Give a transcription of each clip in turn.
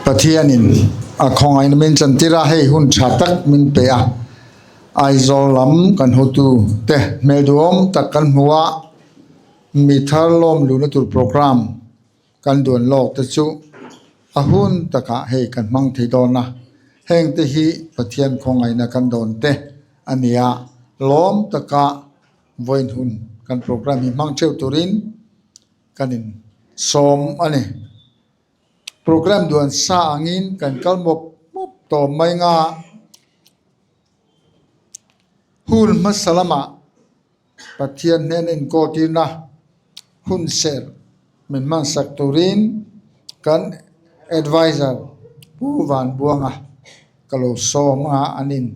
Pathianin a khawngaihna min chantir a, hei hun tha tak min pe a. Aizawl lam kan hotu te hmel duhawm tak kan hmu a, mi thar lawm luhna tur programme kan duan lawk te chu a hun takah hei kan hmang thei dawn a. Heng te hi Pathian khawngaihna kan dawn te a ni a, lawm taka vawiin hun kan programme hi hmang theuh turin kan in sawm a ni. Programme duan sa angin kan kal mawp mawp tawh mai nga hun hmasa lamah Pathian hnena inkawl-tirna hun serh min hmansak turin kan adviser Pu Vanbuanga ka lo sawm a, an in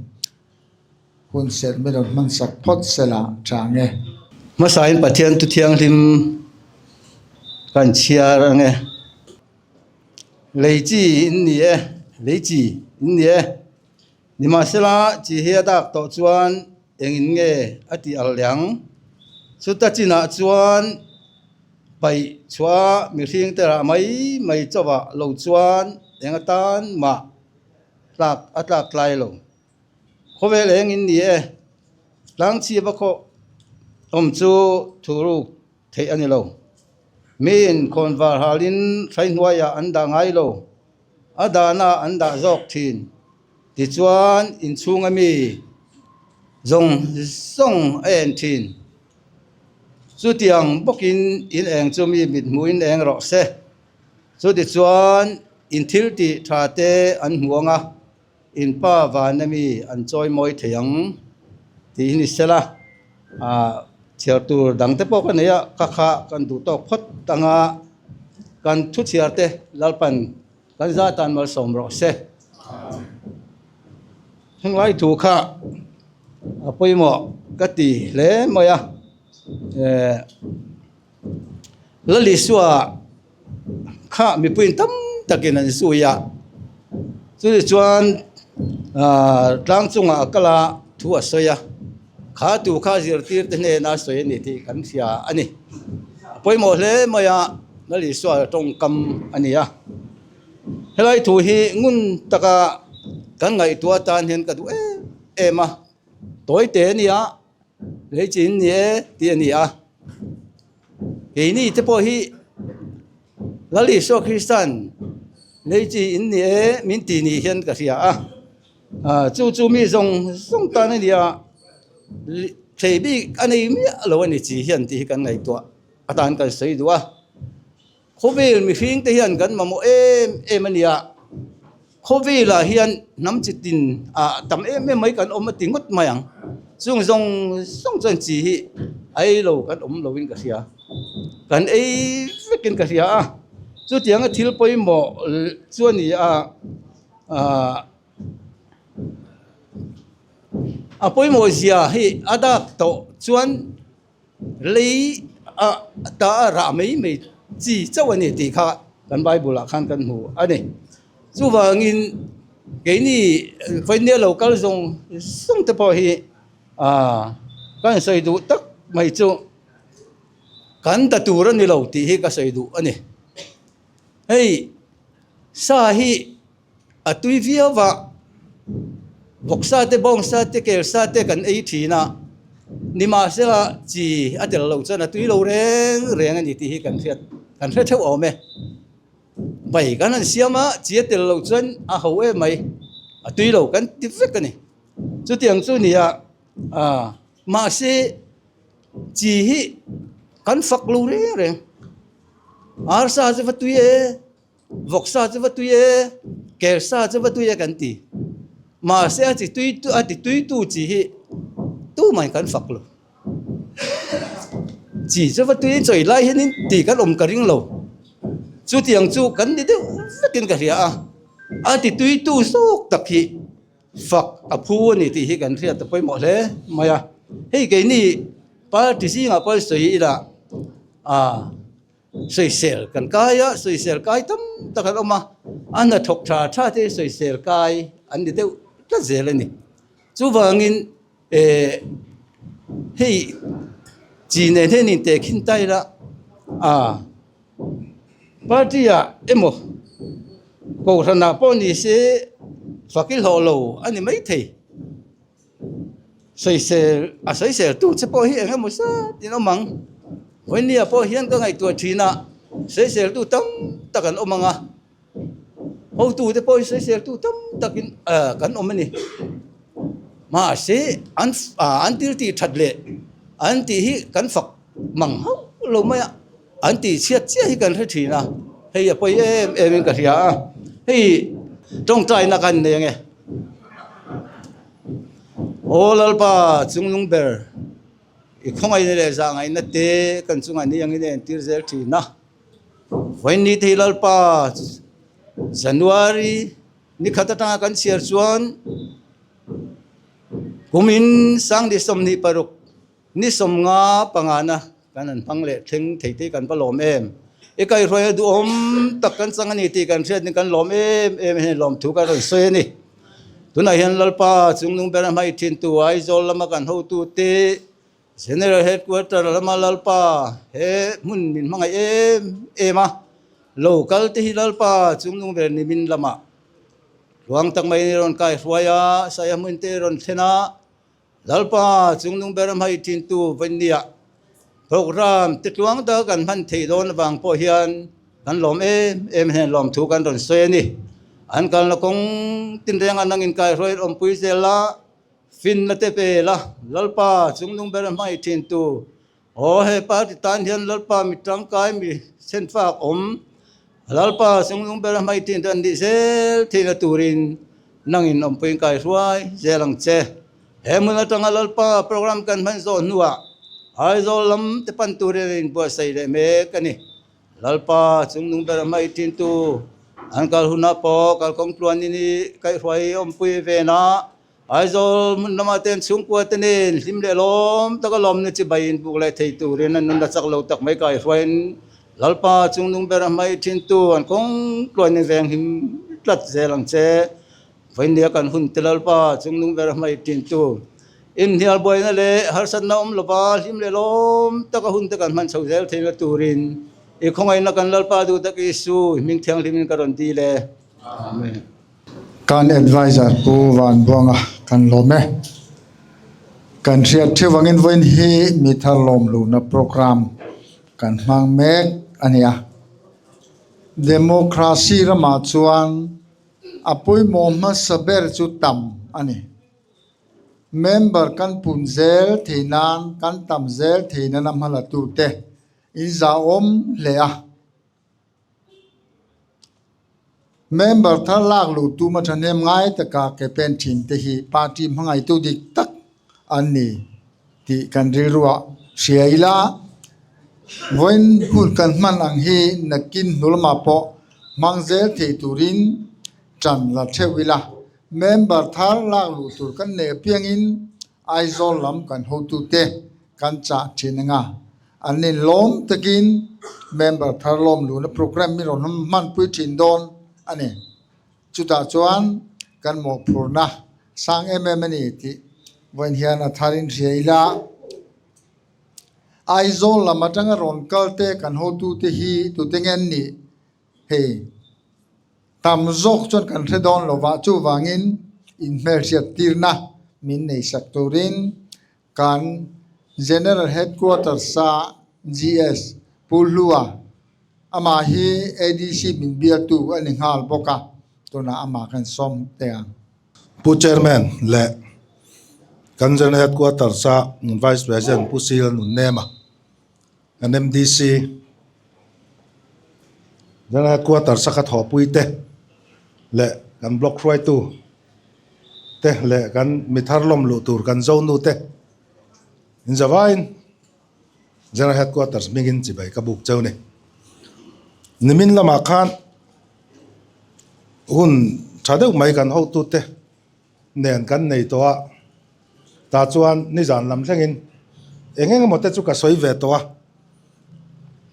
Hun serh mi rawn hmansak phawt sela tha ang e. Hmasain Pathian thu thianghlim kan chhiar ang e. Lei chi in ni e, lei chi in ni e. Nimahsela chi hi a dak tawh chuan engin nge a tih al leh ang? Chuta chinah chuan paih chhuah mihring te rah mai mai chauhah lo chuan eng atan mah tlak a tlak tlai lo. Khawvel eng in ni e, tlangchhiava khaw awm chu thuruk theih a ni lo. Miin khawnvar halin hrai hnuaiah an dah ngai lo, a dahna an dah zawk thin. Tichuan inchhunga mi zawng zawng a en thin. Chutiang bawkin in eng chu mi mithmuhin eng rawh se. Chutichuan in thil tih tha te an hmu ang a. In pa vana mi an chawi mawi thei ang tih hi ni sela, ah chhiar tur dang te pawh ka nei a, ka kha kan duh tawk phawt ang a, kan thu chhiar te Lalpan kan za tan malsawm rawh se. Heng lai thu kha a pawimawh ka ti hle mai a, eh Lalisua kha mipuiin tam takin an zui a, chumi chuan ahh tlang chungah a kal a thu a sawi a, kha tu kha zirtir te hnena sawi a ni tih kan hria a ni. A pawimawh hle mai a, Lalisua tawngkam a ni a, helai thu hi ngun taka kan ngaihtuah atan hian ka duh em em a, tawi te a nia. Lei chi in ni e tih a ni a, keini te pawh hi Lal Isua Kristan lei chi in ni e min ti ni hian ka hria a, ah chu chu mi zawng zawng tan a nia thei bik a nei miah lo a ni chi hian tih hi kan ngaihtuah atan kan sawi duh a. Khawvel mihring te hian kan mamawh em em a nia, khawvelah hian hnam chi tin ah tam em em mai kan awm a ti ngawt mai ang, chung zawng zawng chuan chi hi a ei lo kan awm lo in ka hria, kan ei vek in ka hria a, chutianga thil pawimawh chu a ni a ah a pawimawh zia hi a dak tawh chuan. Lei a ta a rah mai mai chi chauh a ni tih kha kan Bible ah khan kan hmu a ni. Chuvangin keini vawinia lo kal zawng zawng te pawh hi ah ka insawi duh tak mai chu kan ta tur a ni lo tih hi ka sawi duh a ni. Hei sa hi. A tui viau va, vawksa te bawngsa te kelsa te kan ei thin a, nimahsela chi a tel loh chuan a tui lo reng reng a ni tih hi kan hriat kan hre theuh awm e. Bai kan han siam a, chi a tel loh chuan a ho em mai, a tui lo kan ti vek a ni. Chutiang chu ni a, mahse chi hi kan fak lo reng reng, arsa chu va tui e. Vawksa chu va tui e, kersa chu va tui e kan ti. Mahse a chi tui a ti tui tu chi hi tumah in kan fak lo. Chi chu va tui in chawi lai hianin ti kan awm ka ring lo. Chutiang chu kan ni deuh vekin ka hria a, a ti tui tu zawk tak hi fak a phu a ni tih hi kan hriat a pawimawh hle mai a. Hei keini party zingah pawh sawi ila ah. Sawisel kan kai a, sawisel kai tam tak an awm a, a hnathawk tha tha te sawisel kai an ni deuh tlat zel a ni. Chuvangin eh hei chi nen hian in tehkhin ta ila ah party ah emaw. Kohhranah pawh ni se fak i hlawh lo a ni maithei. Sawisel a sawisel tu che pawh hi eng emaw zat in awm ang. Vawinia pawh hian ka ngaihtuah thin a, sawisel tu tam tak an awm ang a, hotu te pawh hi sawisel tu tam takin kan awm a ni. Mahse an an thil tih that leh an tih hi kan fak mang hauh lo mai a, an tih chhiat chiah hi kan hre thin a, hei a pawi em em in ka hria a, hei tawngtaina kan nei ang e. Aw Lalpa chunglung ber i khawngaihna leh zahngaihna te kan chungah ni angin a entir zel thin a. Vawiin te hi Lalpa January ni khat atanga kan chhiar chuan kumin sangni 26 Ni 50 pangana kan han hmang leh thleng thei te kan va lawm em? I kaihhruai a duhawm tak kan chang a ni tih kan hriat ni kan lawm em em hian lawmthu kan rawn sawi a ni. Tunah hian Lalpa chungnung ber a hmai thintu Aizawl lama kan hotute General Headquarter lama Lalpa he hmun min hmangaih em em a, lo kal te hi Lalpa chungnung ber nimin lamah ruang tak mai in rawn kaihruai a, Saia hmun te rawn thlen a, Lalpa chungnung ber a hmai thintu Vawinia program te tluang tak kan hman theih dawn avang pawh hian kan lawm em em hian lawmthu kan rawn sawi a ni. An kalna kawng tinreng an angin kaihruai awmpui zel a, finna te pe la, Lalpa chungnung ber a hmai thintu Aw he party tan hian Lalpa mi tangkai mi senfak awm Lalpa chunglung ber a hmai thin te an nih zel theihna turin nangin awmpuiin kai hruai zel ang che. He hmun atanga Lalpa program kan hman zawh hnuah Aizawl lam te pan turin an inbuatsaih leh mek a ni. Lalpa chunglung ber a hmai thin tu an kal hunah pawh kalkawng tluanin i kaihhruai awmpui venah Aizawl hmun lamah te an chhungkua te nen hlim leh lawm taka lawmna chi bai inbuk leh thei turin an nunna chak lo tak mai kaihruaiin Lalpa chungnung ber a hmai thintu an kawng tluain in veng him tlat zel ang che. Vawinia kan hun te Lalpa chungnung ber a hmai thintu inhnial buaina leh harsatna awm lova hlim leh lawm taka hun te kan hman chho zel theihna turin i khawngaihna kan Lalpa duh tak Isu hming thianghlimin ka rawn dil e. Amen. Kan adviser Pu Vanbuanga kan lawm e. Kan hriat theuh angin vawiin hi mi thar lawm luhna program kan hmang mek a ni a. Democracy ramah chuan a pawimawh hmasa ber chu tam a ni. Member kan pun zel thei nan, kan tam zel thei nana hmalatute inzahawm hle a. Member thar lak luh tuma thahnem ngai taka ke pen thin te hi party hmangaitu dik tak an ni tih kan rilruah hria ila, vawiin hun kan hman ang hi nakin hnu lamah pawh hmang zel thei turin tan la theuh ila, member thar lak luh tur kan neih apiangin Aizawl lam kan hotute kan chah thin anga an inlawm takin member thar lawm luhna programme min rawn hmanpui thin dawn a ni. Chutah chuan kan mawhphurhna sang em em a ni tih vawiin hian a tharin hria ila. Aizawl lam atanga rawn kal te kan hotute hi tute nge an nih? Hei tam zawk chuan kan hre dawn lo va, chuvangin inhmelhriat tirna min nei sak turin kan General Headquarters a GS Pu Hlua amah hi ADC min bialtu a ni nghal bawk a, tunah amah kan sawm teh ang. Pu Chairman leh kan General Headquarters a Vice President Pu Sil Nunnema. Kan MDC General Headquarters a ka thawhpui te leh kan block hruaitu te leh kan mi thar lawm luh tur kan zonu te in zavaiin General Headquarters hmingin chibai ka buk cheu ni. Nimin lamah khan hun tha deuh mai kan hotute nen kan nei tawh a, tah chuan nizan lam thlengin eng eng emaw te chu ka sawi ve tawh a,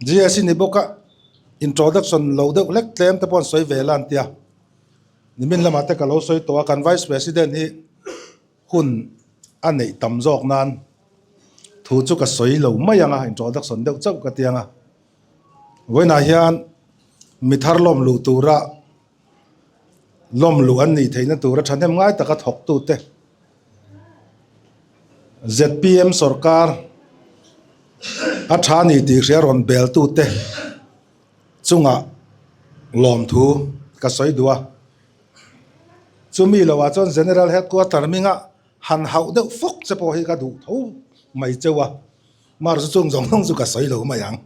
GSC ni bawk a introduction lo deuh hlek tlem te pawh an sawi ve la an tia, nimin lamah te ka lo sawi tawh a, kan Vice President hi hun a neih tam zawk nan thu chu ka sawi lo mai ang a, introduction deuh chauh ka ti ang a, vawiinah hian mi thar lawm luh tura. Lawmluh an nih theihna tura thahnem ngai taka thawktute zpm sorkar a tha ni tih hria rawn beltute chungah lawmthu ka sawi duh a. Chumi lohah chuan General Headquarter hminga han hauh deuh fawk che pawh hi ka duh tho mai cheu a, mar chu chung zawng zawng chu ka sawi lo mai ang.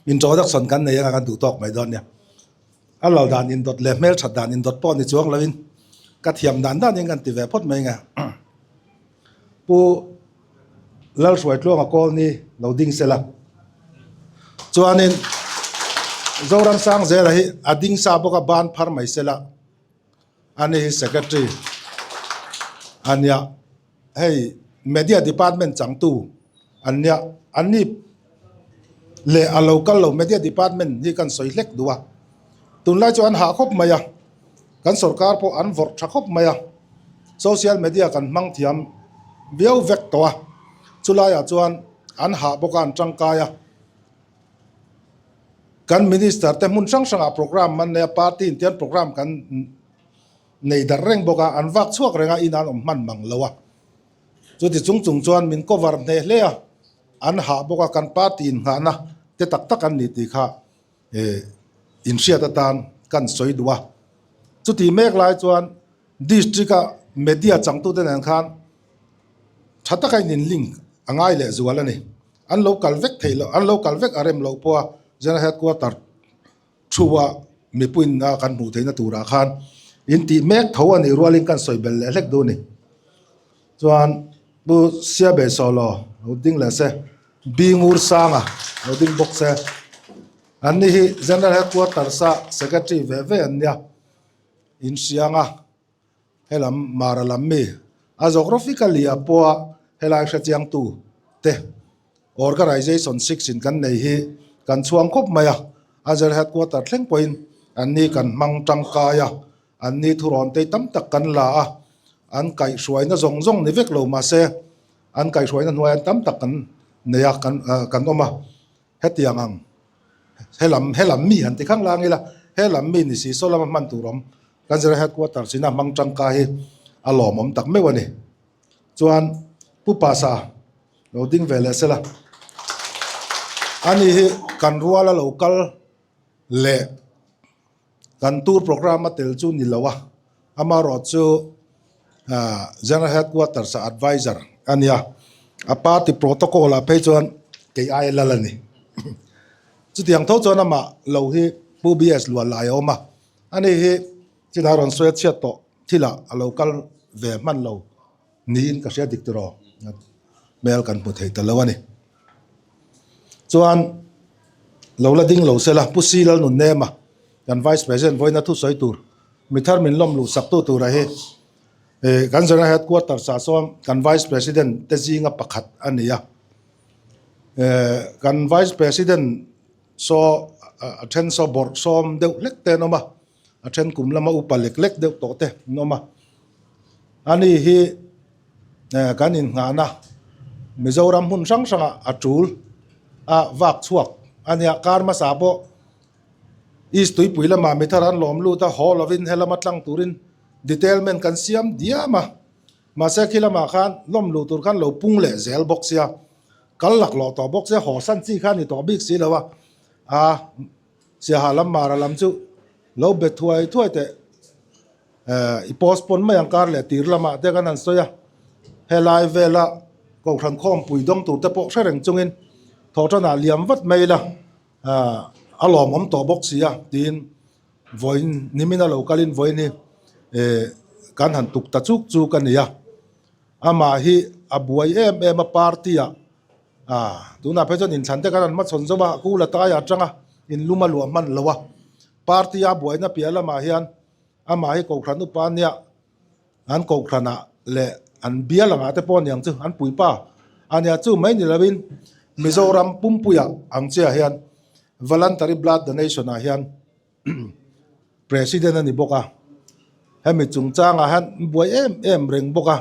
Introduction kan nei anga kan duh tawk mai dawn nia. A lal dan indawt leh hmelthat dan indawt pawh ni chuang loin ka thiam dan danin kan ti ve phawt mai nge. Pu Lalhruaitluanga kawl ni lo ding sela. Chuanin Zoram Sangzela hi a ding sa bawk a ban phar mai sela. Ani hi secretary a nia. Hei media department changtu an nia. Anni leh a lo kal lo media department hi kan sawi hlek duh a. Tunlai chu an hah khawp mai a. Kan sorkar pawh an vawrh tha khawp mai a. Social media kan hmang thiam viau vek tawh a. Chulaiah chuan an hah bawk a an tangkai a. Kan minister te hmun hrang hrangah program an nei a, party in tian program kan nei darh reng bawk a, an vak chhuak reng a, in an awm hman mang lo a. Chuti chung chung chuan min cover hneh hle a, an hah bawk a, kan party innghahna te tak tak an ni tih kha inhriat atan kan sawi duh a. Chuti mek lai chuan district a media changtute nen khan tha taka in in link a ngai leh zual a ni. An lo kal vek theih loh, an lo kal vek a rem loh pawha General Headquarter thu-a mipuiin a kan hmuh theihna turah khan in tih mek tho a nih rualin kan sawi belh leh hlek duh a ni. Chuan Pu Siabe Sawlaw lo ding leh se, Bingur Sanga lo ding bawk se. Anni hi General Headquarters-a Secretary ve ve an nia, inhrianga. Helam Mara lam mi a geographically a pawha helai hrechiangtu te organization 6 in kan nei hi kan chhuang khawp mai a, Azare headquarter thleng pawhin anni kan hmang tangkai a, anni thurawn te tam tak kan la a, an kaihhruaina zawng zawng ni vek lo mahse an kaihhruaina hnuaiah tam tak kan nei a kan kan awm a. Hetiang ang, helam helam mi han ti khang lang ila, helam mi ni si saw lama hman tur awm kan zira headquarters ina hmang tangkai hi a lawmawm tak meuh a ni. Chuan Pu Pasa lo ding ve leh sela, ani hi kan ruala lo kal leh kan tour programme a tel chu ni lo a, amaherawh chu General Headquarters ah advisor a nia, a party protocol ah phei chuan kei aia lal a ni. Chutiang tho chuan amah lo hi Pu BS Lualai a awm a, ani hi chinai rawn sawi a chhiat tawh thilah a lo kal ve hman lo niin ka hria dik tiraw hmel kan hmu thei ta lo a ni. Chuan lo la ding lo sela Pu Si Lalnunnema kan Vice President vawiina thusawi tur mi thar min lawm luh sak tu tura hi kan General Headquarters ah sawn kan Vice President te zinga pakhat a ni a. Kan Vice President saw a then saw bawrh sawm deuh hlek te an awm a, a then kum lama upa lek lek deuh tawh te an awm a. Ani hi kan innghahna Mizoram hmun hrang hrangah a tul a vak chhuak a nia. Kar hmasa pawh East tuipui lamah mi thar an lawm lut a, haw lovin helama tlang turin detailment kan siam diam a. Mahse khi lamah khan lawm luh tur khan lo pung leh zel bawk sia, kal laklawh tawh bawk sia, haw san chi kha a ni tawh bik si lo a. A Siaha lam Mara lam chu lo be thuai thuai teh. I postpone mai ang kar leh tir lamah te kan han sawi a, helai vela Kohhran khawmpui dawng tur te pawh hre reng chungin thawhtanah liam vat mai ila a lawmawm tawh bawk si a tiin vawiin nimin a lo kalin vawiin hi kan han tuk ta chuk chuk a ni a, amah hi a buai em em a party ah tunah phei chuan inthlan te kan han hmachhawn zawm a, kula taia atanga inlum a luah hman lo a, party a buaina piah lamah hian Amah hi Kohhran upa nia an Kohhranah leh an bial angah te pawh aniang chu an puipa a nia. Chu mai ni lovin Mizoram pumpuiah ang chiah hian Voluntary Blood Donation ah hian President a ni bawk a. Hemi chungchangah hian an buai em em reng bawk a.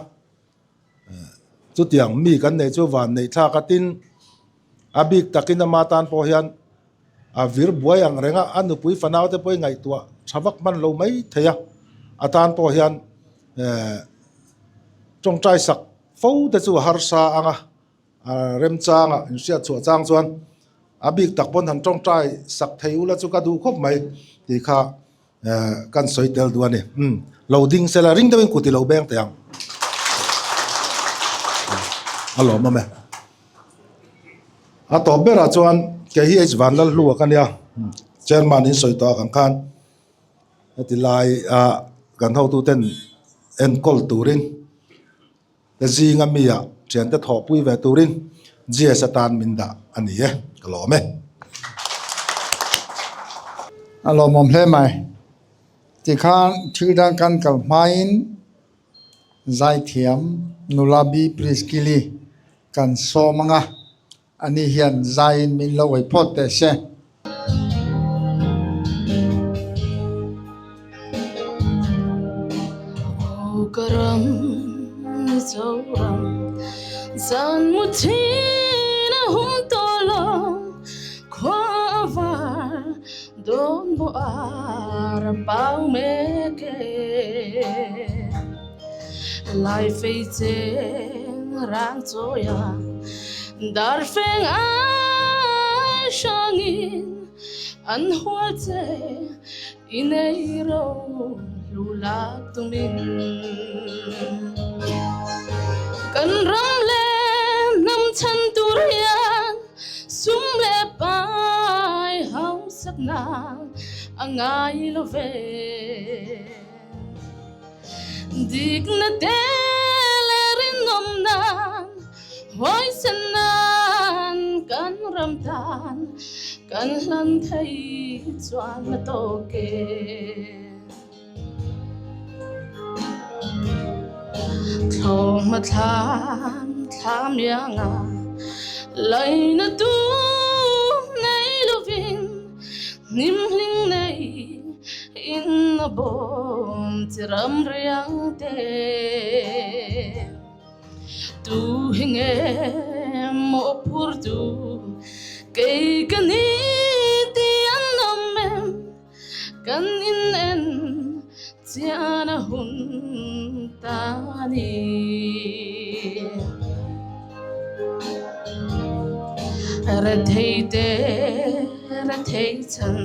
Chutiang mi kan neih chu van neih thlak a tin a bik takin ama tan pawh hian A vir buai ang reng a, a nupui fanau te pawh i ngaihtuah tha vak hman lo mai thei a. Atan pawh hian tawngtai sak fo te chu a harsa ang a, a remchanga inhriat chhuah chang chuan a bik tak pawn han tawngtai sak thei ula chu ka duh khawp mai tih kha kan sawi tel duh a ni. Umm lo ding sela ring deuhin kut i lo beng teh ang. A lawmawm e. A tawp berah chuan kei hi H Vanlalhlua ka nia, Chairman in sawi tawh ang khan heti lai a kan hotuten enkawl turin te zinga mi ah thiante thawhpui ve turin GS atan min dah a ni e, ka lawm e. A lawmawm hle mai. Tikhan thil dang kan kal hmain Zaithiam nula B Priskili kan sawm ang a, ani hian zaiin min lo ei phawt teh se. Aw ka ram ni Zoram zan mu thin a hum tawh lo khua a var dawn bawh a ram pau mek e. Lai fei cheng rang chawi a, dar feng ai hrangin an hual che i nei ro hlu lak tumin. Kan ram leh hnam chhan tur hian sum leh pai hausakna a ngai lo ve. Dikna te leh rinawm nan, huaisen nan kan ram tan kan hlan thei chuan a tawk e. Thlawhhma thlam thlam ianga laina tu nei lovin hnim hling nei in a bawm chi ram riang te. Tu hi nge maw phur tu kei ka ni ti an awm em kan in en chian a hun ta ni. Rethei te rethei chhan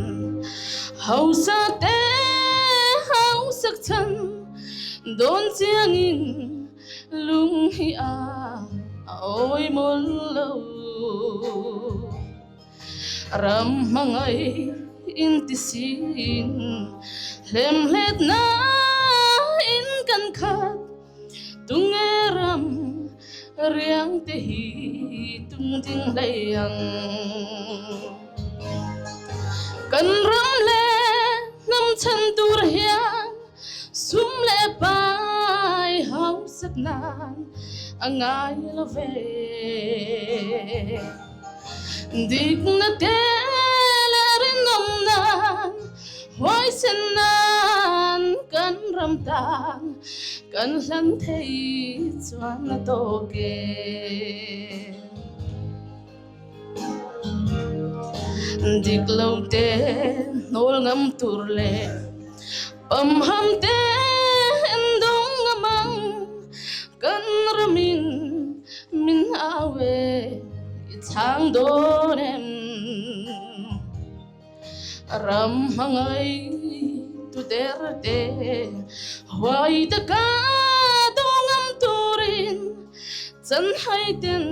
hausa te hausak chhan dawn chiangin lung hi a awi mawl lo. Ram hmangaih intisin hlemhletna in kan khat tunge ram riang te hi tung ding hlei ang. Kan ram leh hnam chhan tur hian sum leh pai hausak nan a ngai lo ve. Dikna te leh rinawm nan, huaisen nan kan ram tan kan hlan thei chuan a tawk e. Dik lo te hnawl ngam tur leh pamham te en dawng ngam ang kan ramin min au e i chhang dawn em. Ram hmangaih tu der te huai taka dawng ngam turin Chanhai ten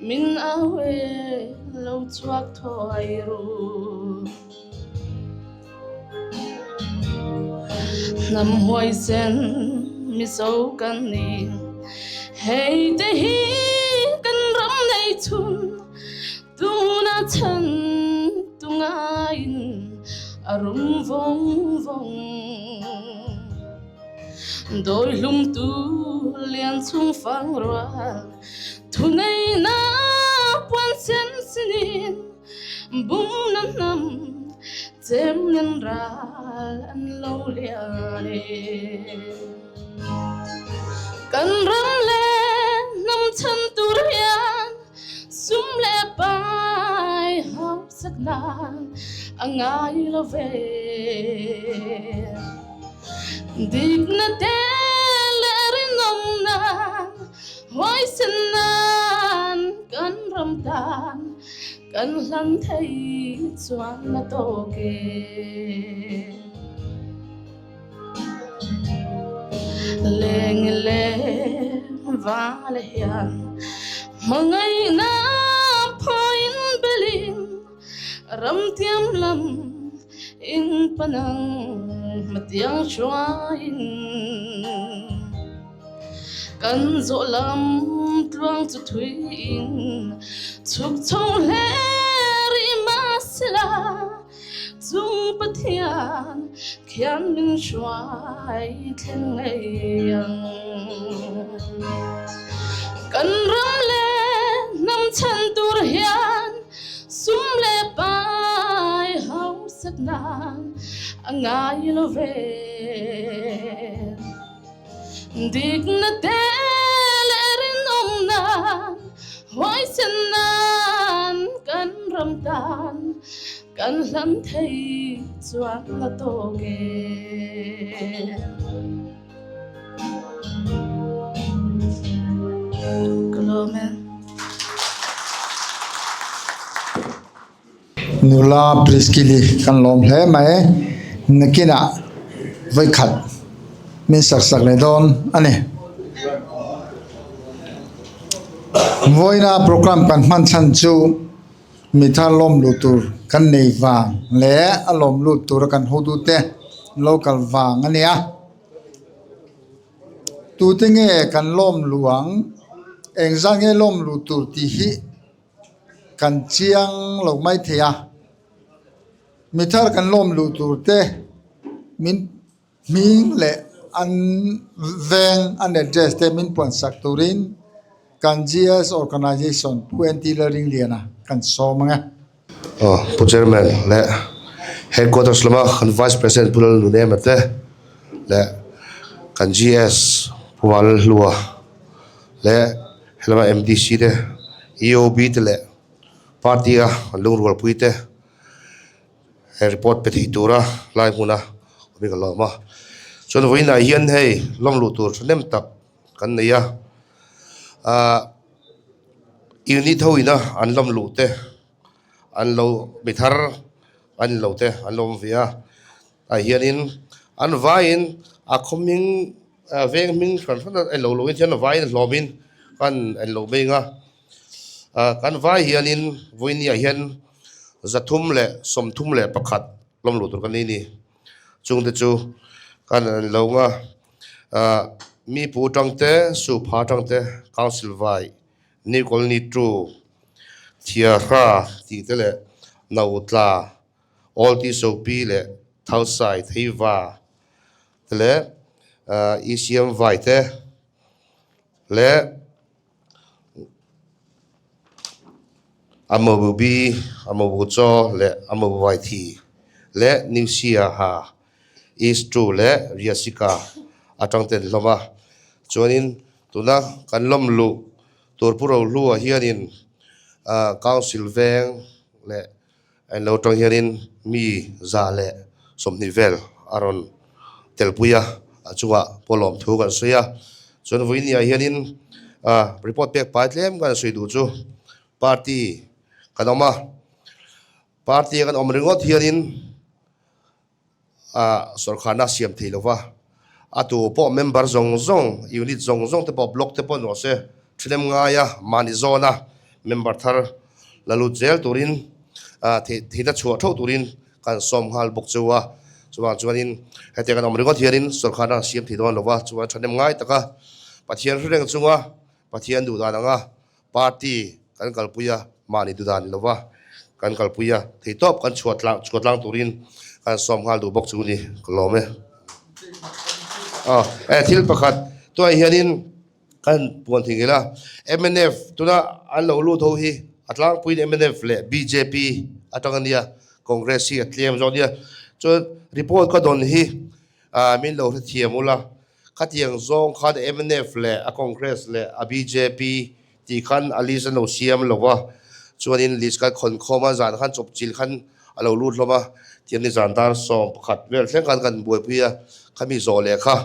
min au e lo chhuak thuai ru. Hnam huaisen Mizo kan ni, hei te hi kan ram nei chhun tuna chhan tu ngaiin a rum vawng vawng. Dawi hlum tu lian chung fang rual thu nei na puan sen sinin bum na hnam chem nen ral an lo lian e. Kan ram leh hnam chhan tur hian sum leh pai hausak nan a ngai lo ve. Dikna te leh rinawm nan, huaisen nan kan ram tan kan hlan thei chuan a tawk e. Leng leng val hian hmangaihna phain belin Ramtiam lam in panang hmatiang hruaiin kan zawh lam tluang chu thuiin chhuk chho hle rih mahsela chung Pathian khian min hruai thleng ngei ang. Kan ram leh hnam chhan tur hian Sum leh pai hausak nan a ngai lo ve. Dikna te leh rinawm nan, huaisen nan kan ram tan kan hlan thei chuan a tawk e. Ka lawm e. Nula Priskili kan lawm hle mai. Nakinah vawikhat min sak sak leh dawn a ni. Vawiina program kan hman chhan chu mi thar lawm luh tur kan nei vang leh a lawm lut tura kan hotute local vang a nia. Tute nge kan lawm luh ang? Engzah nge lawm luh tur tih hi kan chiang lo mai thei a. Mi thar kan lawm luh tur te min hming leh an veng an address te min puan sak turin kan GS Organization Pu NT Lalringliana kan sawm ang e. Aw Pu Chairman leh Headquarters lama kan Vice President Pu Lalnunema te leh kan GS Pu Vanlalhlua leh helama MDC te EOB te leh party a kan lungrualpui te he report pe thei tura lai hmuna awm hi ka lawm a. Chuan vawiinah hian hei lawm luh tur thahnem tak kan nei a ah unit ho ina an lawm luh te an lo mi thar an lo te an lo awm ve a tah hianin an vaiin a khaw hming ah veng hming hran hran a englo lo in hian a vaiin a hlawmin kan englo mai ang a ah kan vai hianin vawinia hian 331 lawm luh tur kan nei a ni. Chungte chu kan an lo nga ah mi pu tang te supha tang te council vai new colony two thiarha tih te leh no tla all t sopi leh thalsai theiva te leh ah ecm vai te leh. Amobubi, Amobucho leh Amobuwaithi leh Newsiaha, East True leh Riasika atang ten hlawm a. Chuanin tuna kan lawm luh tur Pu Rohlua hianin Council veng leh a inlo tang hianin mi 120 vel a rawn telpui a, a chungah pawh lawmthu kan sawi a. Chuan vawiin ah hianin report pek pai tlem kan sawi duh chu party kan awm a, party a kan awm ringawt hianin Sawrkharna siam thei lo va, a tu pawh member zawng zawng, unit zawng zawng te pawh, block te pawh nuah se, thilem ngaia mahni zawna member thar la lut zel turin theihna chhuah theuh turin kan sawm nghal bawk chu a. Chuvang chuanin hetiang kan awm ringawt hianin sawrkharna siam thei dawn lo va, chuan thahnem ngai taka Pathian hre reng chunga Pathian duh dan anga Party kan kalpui a, mahni dudan ni lova kan kalpui a, theitawp kan chhuah tlang chhuah tlang turin kan sawm nghal duh bawk chu ni ka lawm e. Aw e thil pakhat tunah hianin kan puan thei ngei la, mnf tuna an lo lut ho hi a tlangpuiin mnf leh bjp atang a nia, Congress hi a tlem zawk a nia, chuan report ka dawn hi ah min lo hrethiam ula. Khatiang zawng khan mnf leh a Congress leh a bjp tih khan a list an lo siam lo a, chuanin list khan khawn khawm a, zan khan chawpchilh khan a lo lut hlawm a, tiang nizan dar 11 vel thleng khan kan buaipui a, khami zawh leh kha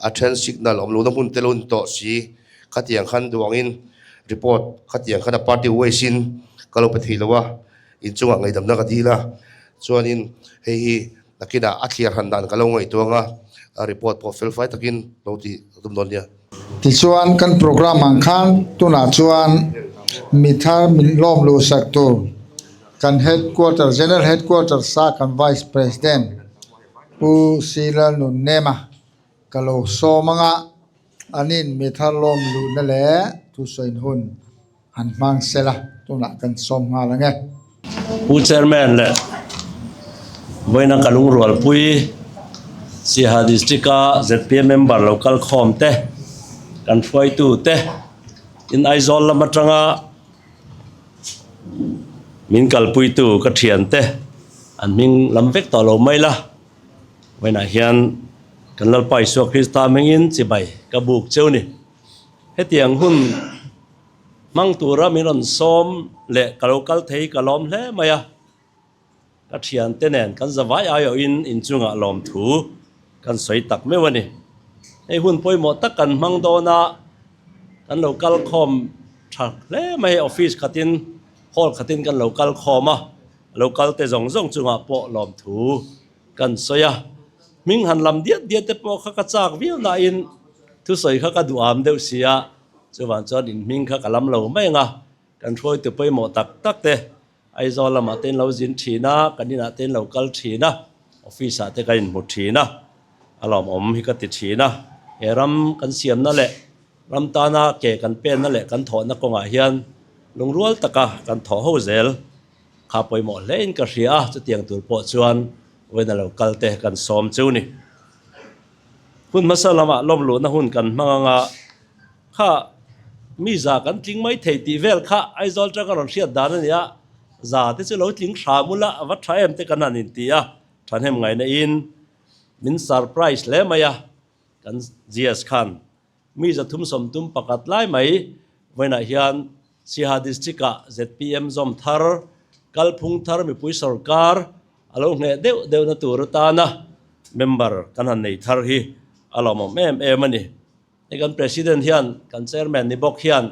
a then signal awm lohna hmun te lo ni tawh si, khatiang khan duh angin report khatiang khan a party ways in ka lo pe thei lo a, inchungah ngaihdamna ka dil a, chuanin hei hi nakinah a thliar han dan ka lo ngaihtuah ang a, report pawh fel fai takin lo tih ka tum dawn nia. Tichuan kan program ang khan tunah chuan mi thar min lawm luh sak tur kan headquarter General Headquarter sa kan Vice President Pu Sila Nunnema ka lo sawm anga anin mi thar lawm luhna leh thusawi hun han hmang sela tunah kan sawm nghal ang e. Pu Chairman leh vawiina ka lungrualpui Siaha District-a zpm member lo kal khawm te, kan hruaitu te in Aizawl lam atanga min kalpuitu ka thian te an hming lam vek tawh lo mai la. Vawiinah hian kan Lalpa Isua Krista hmingin chibai ka buk cheu ni. Hetiang hun hmang tura min rawn sawm leh ka lo kal thei ka lawm hle mai a, ka thiante nen kan zavai aiawhin inchungah lawmthu kan sawi tak meuh a ni. Hei hun pawimawh tak kan hmang dawn a, kan lo kal khawm tha hle mai, office khatin hall khatin kan lo kal khawm a, lo kal te zawng zawng chungah pawh lawmthu kan sawi a, hming han lam diat diat te pawh kha ka chak viau nain thusawi kha ka duham deuh si a, chuvang chuan in hming kha ka lam lo mai ang a, kan hruaitu pawimawh tak tak te Aizawl lamah te in lo zin thin a, kan inah te in lo kal thin a, office ah te kan inhmu thin a, a lawmawm hi ka ti thin a, he ram kan siamna leh ram tana ke kan penna leh kan thawhna kawngah hian lungrual taka kan thawh ho zel. Kha pawimawh hle in ka hria a, chutiang tur pawh chuan vawiin a lo kal te kan sawm chu ni. Hun hmasa lamah lawm luhna hun kan hmang ang a, kha mi za kan tling mai thei tih vel kha Aizawl tanga rawn hriat dan a ni a, za te chu lo tling hram ula a va tha em te kan han inti a, thahnem ngaihna in min surprise hle mai a, kan GS khan Mi 331 lai mai vawiinah hian Siaha District-ah zpm zawm thar, kalphung thar mipui sorkar a lo ngheh deuh deuhna tur atana member kan han nei thar hi a lawmawm em em a ni. Hei kan President hian kan Chairman ni bawk hian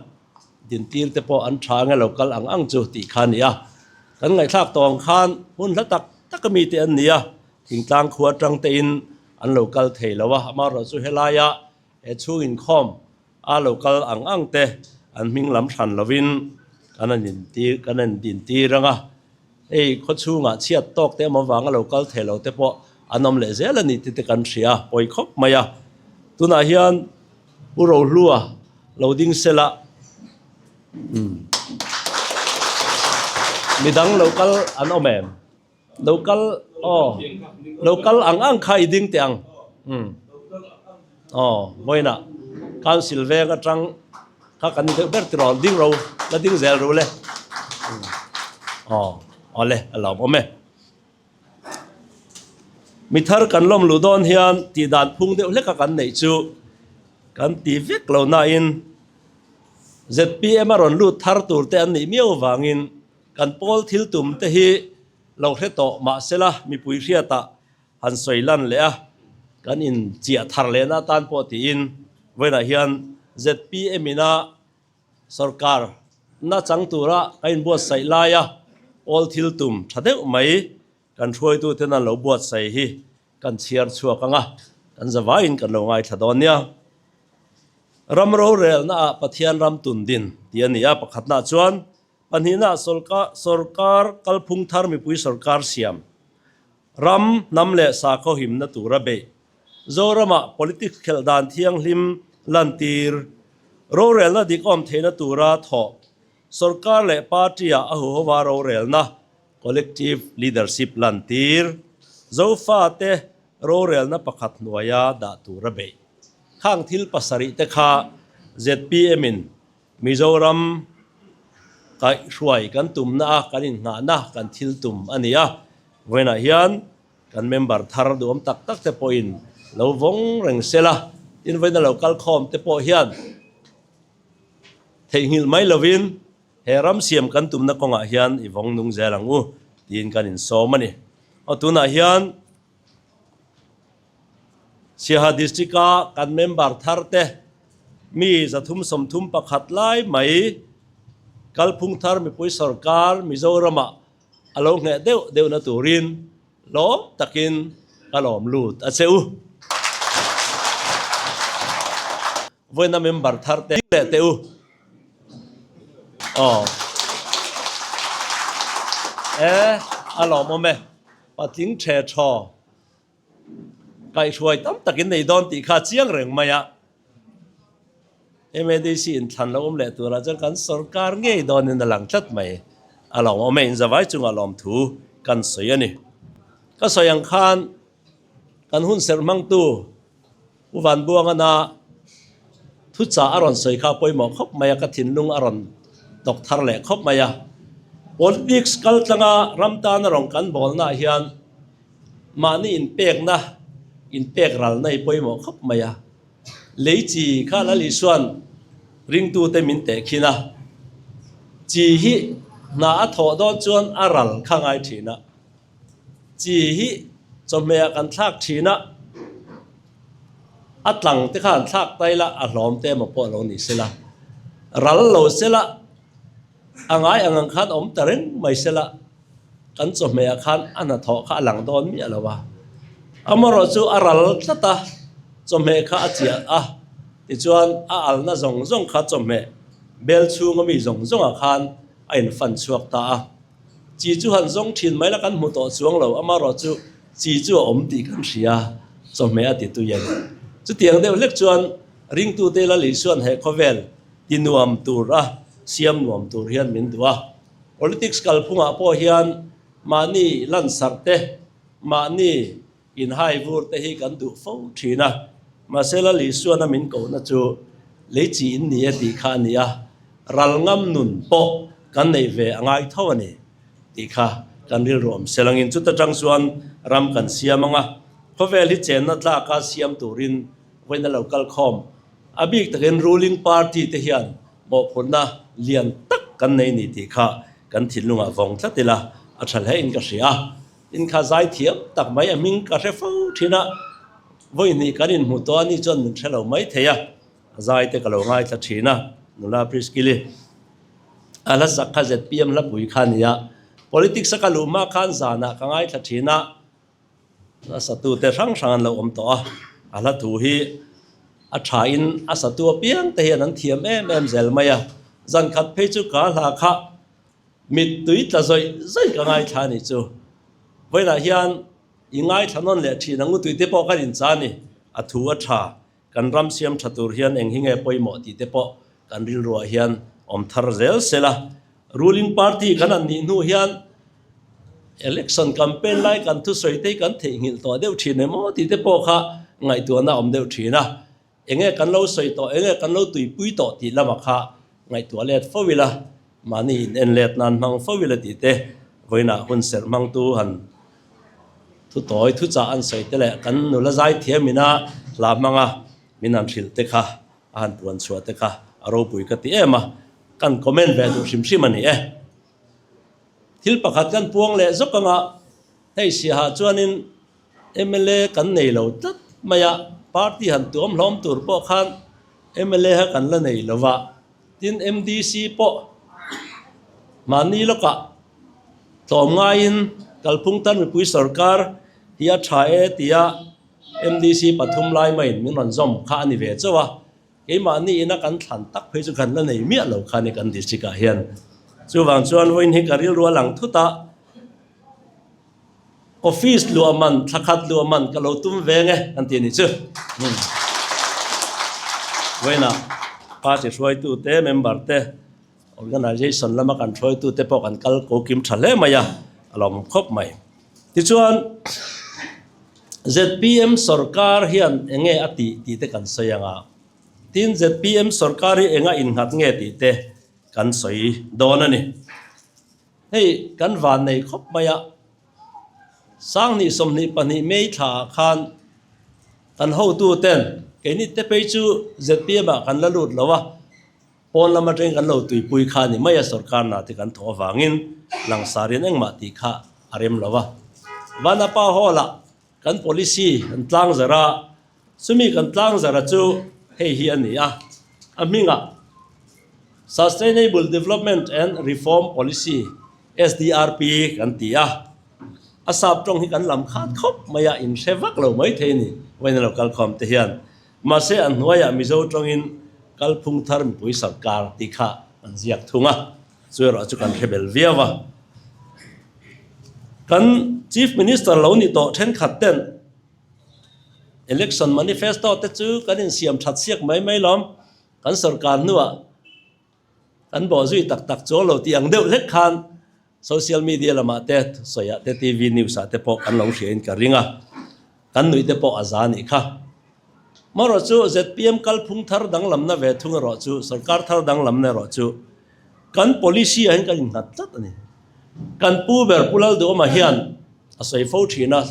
dintir te pawh an tha nge lo kal ang ang chu tih kha a ni a. Kan ngaihthlak tawh ang khan hun hla tak tak ami te an ni a, thingtlang khua atang tein an lo kal thei lo a, amaherawhchu helaia He chhung inkhawm a lo kal ang ang te an hming lam hran lovin kan han intir kan han intir ang a, hei khaw chhungah chhiat tawk te emaw vanga lo kal thei lo te pawh an awm leh zel a ni tih te kan hria pawi khawp mai a. Tunah hian Pu Rohlua lo ding sela umm midang lo kal an awm em? Lo kal aw lo kal ang ang kha i ding teh ang umm aw vawiinah council veng atang kha kan ni deuh ber tiraw ding ro la ding zel ru le aw awle a lo awm e mi thar kan lawm luh dawn hian tih dan phung deuh hlek a kan neih chu kan ti vek lo nain zpm a rawn lut thar tur te an nih miau vangin Kan pawl thil tum te hi lo hre tawh mahsela mipui hriatah han sawi lan leh a, kan in chiah thar lehna atan pawh tiin vawiinah hian zpm ina sorkar na chang tura ka inbuatsaih laia pawl thil tum tha deuh mai kan hruaituten an lo buatsaih hi kan chhiar chhuak ang a, kan zavaiin kan lo ngaithla dawn nia. Ram rorelnaah Pathian ram tun din tih a ni a, pakhatnaah chuan Pahnihna sorkar kalphung thar mipui sorkar siam, ram, hnam leh sakhaw himna tura beih, Zoramah politics khelh dan thianghlim lantir, rorelna dik awm theihna tura thawh, sorkar leh party-ah a huhova rorelna, collective leadership, lantir, Zofate rorelna pakhat hnuaia dah tura beih. Khang thil pasarih te kha ZPM-in Mizoram kaihhruai kan tumna a kan inngahna kan thil tum a ni a, vawiinah hian kan member thar duhawm tak tak te pawhin lo vawng reng sela, tin vawiina lo kal khawm te pawh hian theihnghilh mai lovin he ram siam kan tumna kawngah hian i vawng nung zel ang u. tiin kan insawm a ni. Aw tunah hian Siaha District-a kan member thar te mi 331 lai mai kalphung thar mipui sorkar Mizoramah a lo ngheh deuh deuhna turin lawm takin ka lawm lut a che u. Vawiina member thar te leh teh u. Aw. E, a lawmawm e. Patling the thaw kaihhruai tam takin nei dawn tih kha chiang reng mai a. MADC inthlan lo awm leh turah chuan kan sorkar ngei dawnin a lang tlat mai. A lawmawm e, inzavai chunga lawmthu kan sawi a ni. Ka sawi ang khan kan hun serh hmangtu Pu Vanbuangana thuchah a rawn sawi kha pawimawh khawp mai a, ka thinlung a rawn tawk thar leh khawp mai a. Politics kal tlanga ram tana rawn kan bawlnaah hian mahni inpekna, inpek ralna hi pawimawh khawp mai a. Lei chi kha Lal Isua'n ringtute min tehkhin a, chi hi hna a thawh dawn chuan a ral kha ngai thin a. Chi hi chawhmehah kan thlak thin a, a tlang te khan thlak ta ila a hlawm te emaw pawh lo ni sela, ral lo sela, a ngai ang ang khan awm ta reng mai sela, kan chawhmehah khan a hnathawh kha a lang dawn miah lo a. Amaherawh chu a ral tlat a, chawhmeh kha a chiah a, tichuan a alna zawng zawng kha chawhmeh bel chhunga mi zawng zawngah khan a infan chhuak ta a. Chi chu han zawng thin mai la kan hmu tawh chuang lo, amaherawh chu chi chu a awm tih kan hria, chawhmeh a ti tui a ni. Chutiang deuh hlek chuan ringtute Lal Isua'n he khawvel ti nuam tur a siam nuam tur hian min duh a. Politics kalphungah pawh hian mahni lansarh te, mahni Inhai vur te hi kan duh fo thin a, mahse Lal Isuana min kohna chu lei chi in ni e tih kha a ni a, ral ngam nun pawh kan neih ve a ngai tho a ni tih kha kan rilru awm sel angin chuta tang chuan ram kan siam ang a, khawvel hi chenna tlaka siam turin vawiin a lo kal khawm. A bik takin ruling party te hian mawhphurhna lian tak kan nei ni tih kha kan thinlungah vawng tlat ila a tha hle in ka hria. Inkha zai thiam tak mai a hming ka hre fo thin a, vawi hnih kan inhmu tawh a ni chuan min hre lo mai thei a, a zai te ka lo ngaithla thin a, nula Priskili a hla sak kha zpm hlapui kha a ni a, politics a ka luh hma khan zanah ka ngaithla thin a, a satu te hrang hrang an lo awm tawh a, a hla thu hi a tha in a satu apiang te hian an thiam em em zel mai a, zan khat phei chu ka hla kha Mittui tla zawih zawih ka ngaithla a nih chu. Vawiinah hian i ngaithla nawn leh thin ang utui te pawh kan incha a ni. A thu a tha, kan ram siam tha tur hian eng hi nge pawimawh tih te pawh kan rilruah hian awm thar zel sela. Ruling party kan han nih hnu hian election campaign lai kan thusawi te hi kan theihnghilh tawh deuh thin em aw tih te pawh kha ngaihtuahna a awm deuh thin a. Enge kan lo sawi tawh, enge kan lo tuipui tawh tih lamah kha ngaihtuah let fo ila, mahni in en let nan hmang fo ila tih te, vawiinah hun serh hmangtu han thu tawi thu chah an sawi te leh kan nula zai thiam ina hla hmanga min han hrilh te kha, a han puan chhuah te kha a ropui ka ti em a, kan comment ve duh hrim hrim a ni e. Thil pakhat kan puang leh zawk anga hei siaha chuanin Mla kan nei lo tlat mai a, party han tuam hlawm tur pawh khan mla kha kan la nei lo va, tin MDC pawh mahni lawkah tlawm ngaiin kalphung tan mipui sorkar hi a tha e tia MDC pathum lai maiin min rawn zawm kha a ni ve chauh a. Keimahni ina kan thlan tak phei chu kan la nei miah lo kha ni kan district ah hian. Chuvang chuan vawiin hi ka rilru a lang thut a, office luah man, thla khat luah man ka lo tum veng e an ti a nih chu. Vawiinah party hruaitu te, member te, organisation lama kan hruaitu te pawh kan kal ko kim tha hle mai a, a lawmawm khawp mai. Tichuan zpm sorkar hian eng nge a tih tih te kan sawi ang a, tin zpm sorkar hi enga innghat nge tih te kan sawi dawn a ni. Hei kan van nei khawp mai a, Sanghnih 22 May thla ah khan kan hotu ten keini te phei chu zpm ah kan la lut lo a, Pawn lam atangin kan lo tuipui kha a ni mai a, sorkar hna te kan thawh avangin langsarin engmah tih kha a rem lo a. Vanapa Hall-ah kan policy kan tlangzarh a, chumi kan tlangzarh a chu hei hi a ni a, a hmingah Sustainable Development and Reform Policy, SDRP, kan ti a. A sap tawng hi kan lam khat khawp mai a, inhre vak lo mai thei a ni, vawiin a lo kal khawm te hian. Mahse a hnuaiah Mizo tawngin kalphung thar mipui sarkar tih kha an ziak thung a, chu erawh chu kan hre bel viau a. Kan Chief Minister lo ni tawh thenkhat ten Election Manifesto te chu kan insiam that siak mai mai lawm, kan sarkar hnuah kan bawh zui tak tak chuang lo tih ang deuh hlek khan Social media lamah te, sawiah te, TV news ah te pawh kan lo hria in ka ring a, kan nuih te pawh a za nih kha. Marawh chu zpm kalphung thar danglamna ve thung erawh chu, sorkar thar danglamna erawh chu kan policy ah hian kan innghat tlat a ni. Kan pu ber Pu Lalduhawma hian a sawi fo thin a,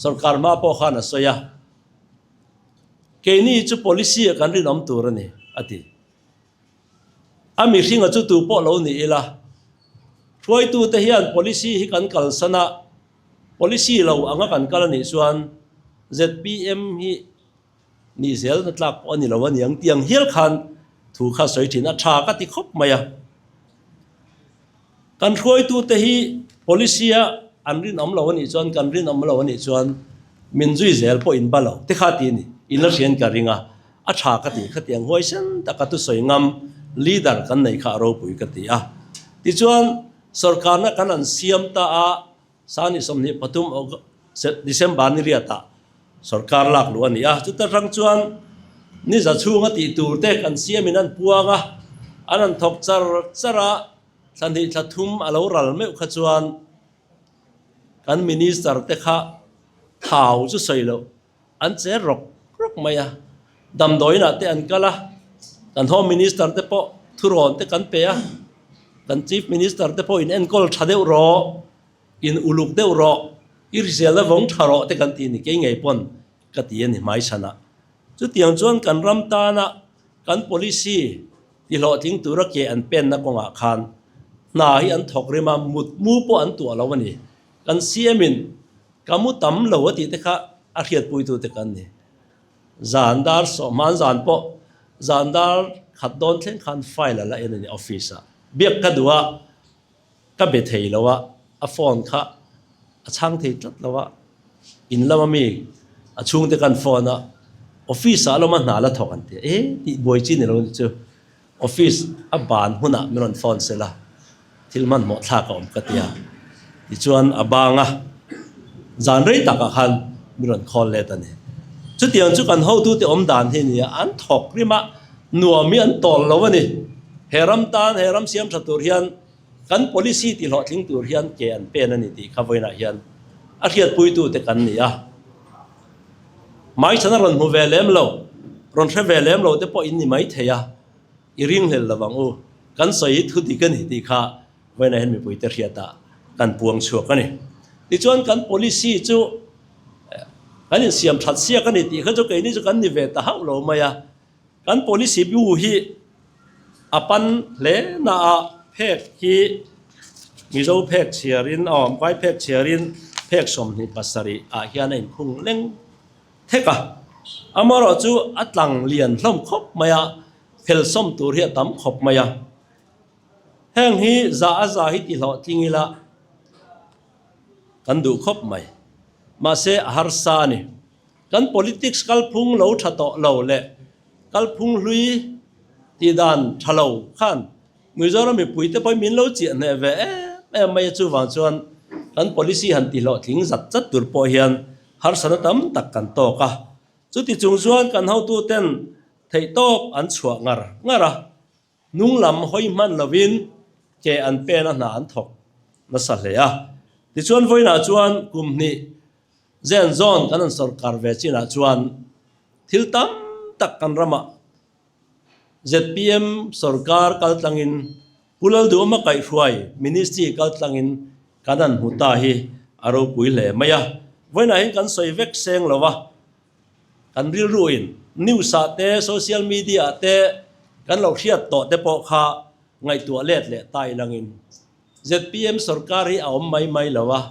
sorkar hma pawh khan a sawi a, keini chu policy ah kan rinawm tur a ni, a ti. A mihringa chu tu pawh lo ni ila, hruaitute hian policy hi kan kalsan a, policy lo anga kan kal a nih chuan zpm hi nih zelna tlak pawh a ni lo a niang tih ang hial khan thu kha sawi thin a, tha ka ti khawp mai a. Kan hruaitute hi policy a an rinawm lo a nih chuan kan rinawm lo a nih chuan min zui zel pawh in ba lo te kha ti a ni. In la hrian ka ring a, a tha ka ti khatiang huaisen taka thusawi ngam leader kan nei kha a ropui ka ti a. Tichuan sorkarna kan han siam ta a, Sani 23 August December ni riatah sorkar lak luh a ni a, chuta hrang chuan ni za chhunga tih tur te kan siamin an puang a, an han thawk char char a, thla hnih thla thum a lo ral meuh kha chuan kan minister te kha thau chu sawi loh an che rawk rawk mai a, damdawiinah te an kal a, kan home minister te pawh thurawn te kan pe a, kan chief minister te pawh in enkawl tha deuh rawh, in uluk deuh rawh, i hriselna vawng tha rawh te kan ti a ni, kei ngei pawn ka ti a ni hmaichhanah. Chutiang chuan kan ram tana kan policy tihlawhtling tura ke an penna kawngah khan hna hi an thawk rim a, mutmu pawh an tuah lo a ni. Kan CM in Ka mu tam lo a tih te kha a hriatpuitu te kan ni. Zan dar sawh hman zan pawh zan dar khat dawn thleng khan file a la en a ni office ah. Biak ka duh a, ka be thei lo a, a phone kha a chhang thei tlat lo a, in lama mi a chhungte kan phone a, office ah lawma hna la thawk an ti a, e tih buai chi ni lo ni chu. Office a ban hunah min rawn phone sel a, thil hmanhmawh thlak a awm ka ti a. Tichuan a bang a, zan rei takah khan min rawn call let a ni. Chutiang chu kan hotute awm dan hi a ni a, an thawk rim a, nuam hi an tawl lo a ni. He ram tan, he ram siam tha tur hian kan policy tihlawhtling tur hian ke an pen a ni tih kha vawiinah hian a hriatpuitute kan ni a. Hmaichhan a rawn hmu ve lem lo, rawn hre ve lem lo te pawh in ni mai thei a, i ringhlel lo ang u, kan sawi hi thu dik a ni tih kha vawiinah hian mipuite hriatah kan puang chhuak a ni. Tichuan kan policy chu kan insiam that siak a ni tih kha chu keini chu kan ni ve ta hauh lo mai a, Kan policy bu hi a pan hle na a phek hi Mizo phek chhiarin a awm vai phek chhiarin phek 27 ah hian a inkhung leng thek a, amaherawh chu a tlang lian hlawm khawp mai a, phel sawm tur hi a tam khawp mai a, heng hi za a za hi tihlawh tling ila kan duh khawp mai, mahse a harsa a ni. Kan politics kalphung lo tha tawh lo leh kalphung hlui tih dan tha lo khan Mizoram mipuite pawhin min lo chiah hneh ve em em mai a, chuvang chuan kan policy han tihlawhtling zat zat tur pawh hian harsatna tam tak kan tawk a. Chuti chung chuan kan hotuten theihtawp an chhuah ngar ngar a. Hnung lam hawi hman lovin ke an pen a hna an thawk nasa hle a. Tichuan vawiinah chuan kum hnih zen zawn kan han sawrkar ve chinah chuan thil tam tak kan ramah zpm sawrkar kaltlangin Pu Lalduhawma kaihhruai ministry kaltlangin kan han hmu ta hi a ropui hle mai a. Vawiinah hian kan sawi vek seng lo a. Kan rilruin news ah te, social media ah te kan lo hriat tawh te pawh kha ngaihtuah let leh ta ilangin zpm sorkar hi a awm mai mai lo a.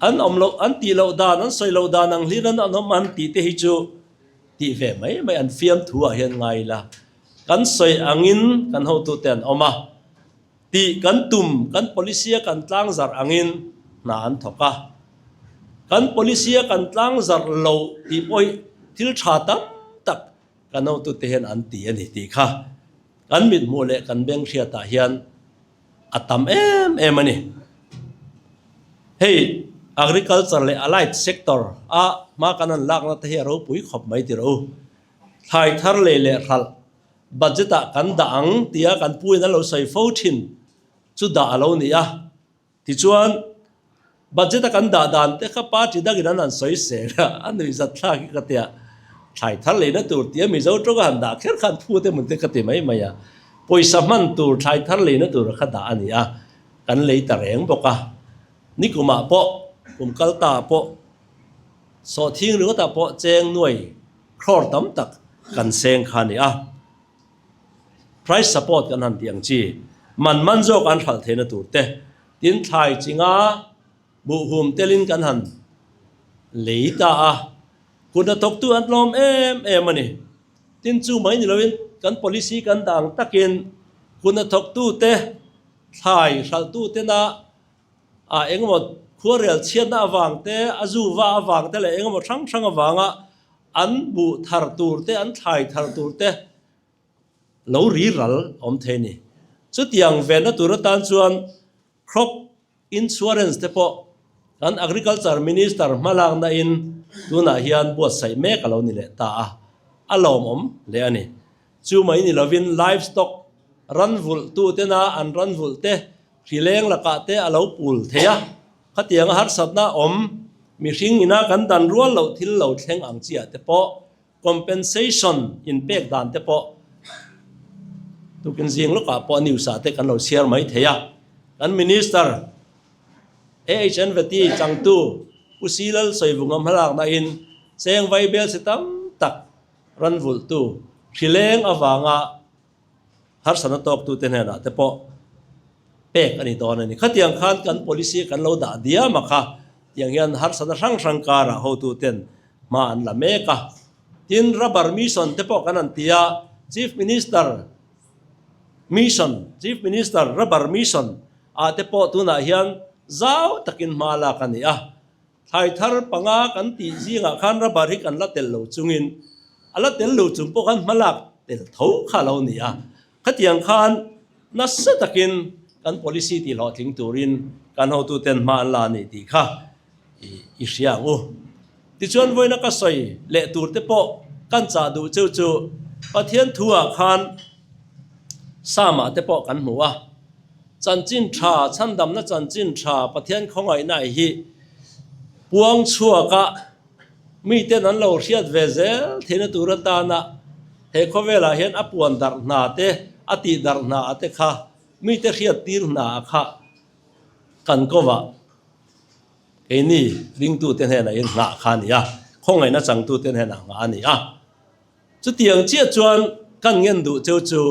An awm loh, an tih loh dan, an sawi loh dan ang hlir an an awm an tih te hi chu tih ve mai mai an fiamthu ah hian ngai ila. Kan sawi angin kan hotute an awm a, tih kan tum, kan policy a kan tlangzarh angin hna an thawk a. Kan policy a kan tlangzarh loh tih pawh hi thil tha tam tak kan hotute hian an ti a ni tih kha kan mithmuh leh kan beng hriatah hian a tam em em a ni. Hei agriculture leh allied sector a hma kan han lakna te hi a ropui khawp mai tirh u. Thlai thar lei leh hralh budget ah kan dah ang tia kan pu in a lo sawi fo thin chu dah a lo ni a. Tichuan budget a kan dah dan te kha party dangin an han sawi sel a, a nuih zat thlak hi ka tia. Thlai thar leina tur tia Mizo tawng a han dah kher khan phu te mun te ka ti mai mai a. Pawisa hman tur thlai thar leina tur kha dah a ni a, kan lei ta reng bawk a. Nikumah pawh, kum kal ta ah pawh, sawhthing ringawtah pawh cheng nuai crore tam tak kan seng kha a ni a. Price support kan han tih ang chi, man man zawk an hralh theihna tur te, tin thlai chinga buhhum telin kan han lei ta a, kut hnathawktu an tlawm em em a ni. Tin chu mai ni loin kan policy kan dah ang takin kut hnathawktu te, thlai hralhtu tena ah engemaw khuarel chhiatna avang te, a zuva avang te leh engemaw hrang hrang avanga an buh thar tur te, an thlai thar tur te lo ri ral awm thei a ni. Chutiang venna tur atan chuan crop insurance te pawh kan Agriculture Minister hmalakna in tunah hian buatsaih mek a lo ni leh ta a, a lawmawm hle a ni. Chu mai ni lovin livestock ran vulh tu tena an ran vulh te hrileng lakah te a lo pul thei a, khatianga harsatna awm mihring ina kan dan rual loh thil lo thleng ang chiah te pawh compensation in pek dan te pawh tukin zing lawkah pawh news ah te kan lo chhiar mai thei a. Kan Minister AHN Veti changtu Pu Silal Sawivunga hmalakna in cheng vaibel si tam tak ran vulhtu hrileng avanga harsatna tawktute hnenah te pawh pek a ni dawn a ni. Khatiang khan kan policy kan lo dah diam a kha, tiang hian harsatna hrang hrang karah hotuten hma an la mek a. Tin, rubber mission te pawh kan han ti a, Chief Minister mission, Chief Minister rubber mission ah te pawh tunah hian zau takin hma lak a ni a. Thlai thar panga kan tih zingah khan rubber hi kan la tel lo chungin a la tel lo chung pawh khan hmalak tel tho kha a lo ni a. Khatiang khan nasa takin kan policy tih hlawhtling turin kan hotuten hma an la a ni tih kha i hria ang u. Tichuan vawiina ka sawi leh tur te pawh kan chah duh cheu chu Pathian thu ah khan Psalm-ah te pawh kan hmu a. Chanchin tha, chhandamna chanchin tha Pathian khawngaihna hi puang chhuaka miten an lo hriat ve zel theihna tur atana he khawvelah hian a puan darh hna te, a tih darh hna te kha mite hriat tir hna kha kan kovah keini ringtute hnenah hian nghah kha a ni a, khawngaihna changtute hnenah nghah a ni a. Chutiang chiah chuan kan ngen duh cheu chu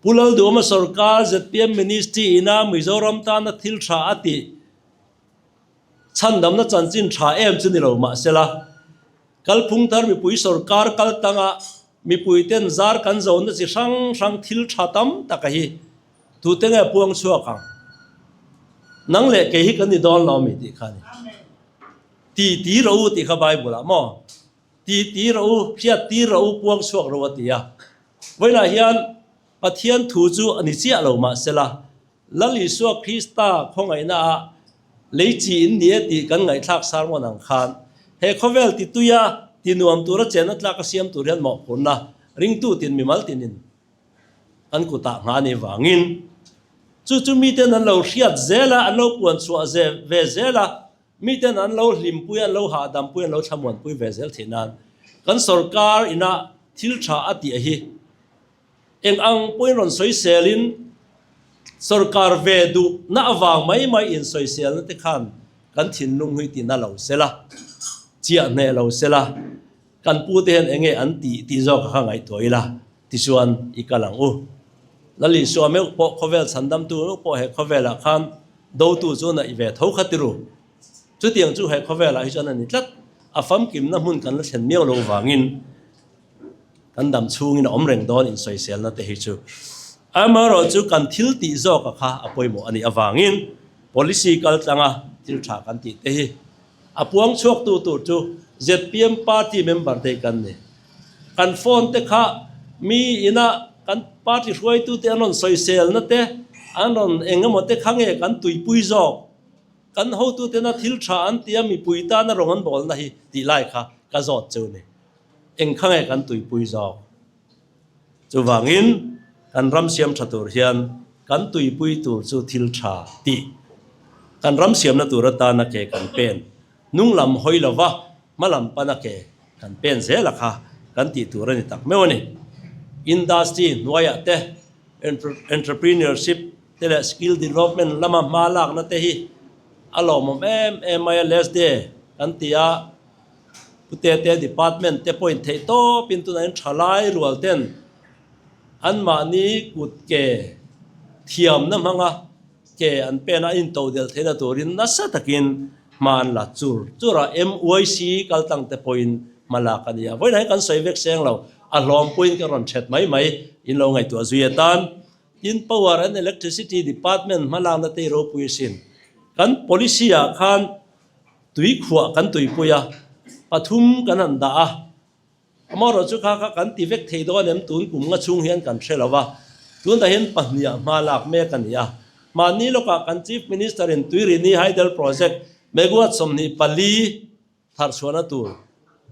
Pu Lalduhawma sorkar zpm Ministry ina Mizoram tana thil tha a tih chhandamna chanchin tha em chu ni lo mahsela kalphung thar mipui sorkar kal tanga mipui ten zar kan zona chi hrang hrang thil tha tam taka hi tute nge puang chhuak ang nang leh kei hi kan ni dawn lo ami tih kha a ni. Ti ti rawh u tih kha Bible ah maw? Ti ti rawh u, hriat tir rawh u, puang chhuak rawh a ti a. Vawiinah hian Pathian thu chu a ni chiah lo mahsela, Lal Isua Krista khawngaihna ah lei chi in ni e tih kan ngaihthlak sermon ang khan he khawvel ti tuia ti nuam tura chenna tlak a siam tur hian mawhphurhna ringtu tin mimal tinin an kutah nghah a nih vangin chu chu miten an lo hriat zel a, an lo puan chhuah ve zel a. Miten an lo hlimpui, an lo hahdampui, an lo thlamuanpui ve zel theih nan kan sorkar ina thil tha a tih hi eng ang pawhin rawn sawiselin sorkar ve duh na avang mai mai in sawiselna te khan kan thinlung hi tina lo sela, chiah hneh lo sela, kan pu te hian eng nge an tih tih zawk kha ngaihtuah ila tichuan i kal ang u. Lal Isua meuh pawh khawvel chhandamtu meuh pawh he khawvelah khan dotu chu naih ve tho kha ti ru. Chutiang chu he khawvelah hi chuan a ni tlat. A famkimna hmun kan la thlen miau lo vangin kan dam chhungin a awm reng dawn insawiselna te hi chu. Amaherawh chu kan thil tih zawka kha a pawimawh a nih avangin policy kal tlanga thil tha kan tih te hi a puang chhuaktu tur chu zpm party member te hi kan ni. Kan phone te kha mi ina kan party hruaitu te an rawn sawiselna te an rawn eng emaw te kha nge kan tuipui zawk. Kan hotutena thil tha an tia mipui tana rawng an bawlna hi tih lai kha ka zawt cheu ni. Eng kha nge kan tuipui zawk? Chuvangin kan ram siam tha tur hian kan tuipui tur chu thil tha tih kan ram siamna tur atana ke kan pen hnung lam hawi lova hma lam pana ke kan pen zel a kha kan tih tur a ni tak meuh a ni. Industry hnuaiah te entrepreneurship te leh skill development lama hma lakna te hi a lawmawm em em mai a, last day kan ti a, Putete department te pawhin theih tawpin tunah hian thalai rual ten anmahni kut ke thiamna hmanga ke an pen a intodelh theihna turin nasa takin hma an la chur chur a, MYC kal tlang te pawhin hma lak a ni a, vawiinah hian kan sawi vek seng lo, a hlawm pawhin ka rawn that mai mai in lo ngaihtuah zui atan. Tin, Power and Electricity Department hmalakna te hi ropui asin. Kan policy ah khan tui khuah kan tuipui a, pathum kan han dah a, amaherawh chu kha kha kan ti vek thei dawn em tun kum nga chhung hian kan hre lo va, tunah hian pahniha hma lak mek a ni a. Mahni lawkah kan Chief Minister in Tuirini Hydel Project megawatt 24 Thar chhuahna tur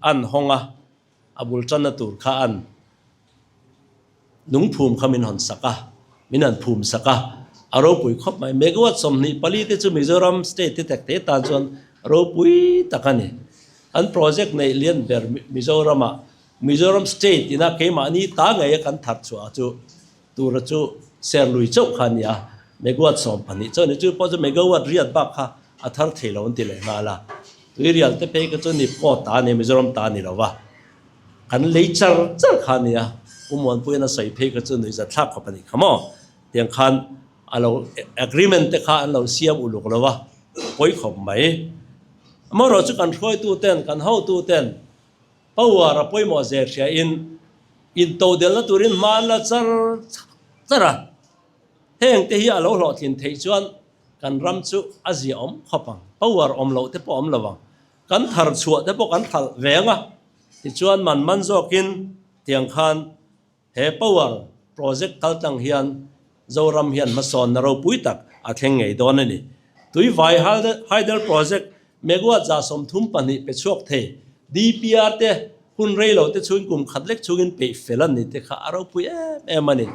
an hawng a, a bul tanna tur kha an lungphum kha min hawn sak a, min han phum sak a, a ropui khawp mai. Megawatt 24 te chu Mizoram state te tak te tan chuan ropui tak a ni. An project neih lian ber Mizoramah, Mizoram state ina keimahni ta ngei a kan thar chhuah chu tura chu ser lui chauh kha a ni a, megawatt 12 chauh a ni. Chu pawh chu megawatt riat bak kha a thar thei lo an ti leh nghal a. Tuirial te phei kha chu Nipco ta a ni, Mizoram ta a ni lo va, kan lei char char kha a ni a, Pu Muanpuia'n a sawi phei kha chu nuihzat thlak khawp a nih kha maw? Tiang khan a lo agreement te kha an lo siam uluk lo va, pawi khawp mai. Amaherawh chu kan hruaitu ten, kan hotu ten power a pawimawh zeh hriain intodelhna turin hma an la char char a, heng te hi a lo hlawhtlin theih chuan Kan ram chu a zia awm khawp ang, power awm loh te pawh awm lo ang, kan thar chhuah te pawh kan thalh ve ang a, tichuan man man zawkin tiang khan he power project kal tlang hian Zoram hian hmasawnna ropui tak a thleng ngei dawn a ni. Tuivai Hydel Project megawatt 32 pe chhuak thei DPR te hun rei lo te chhungin kum khat lek chhungin peih fel an ni te kha a ropui em em a ni.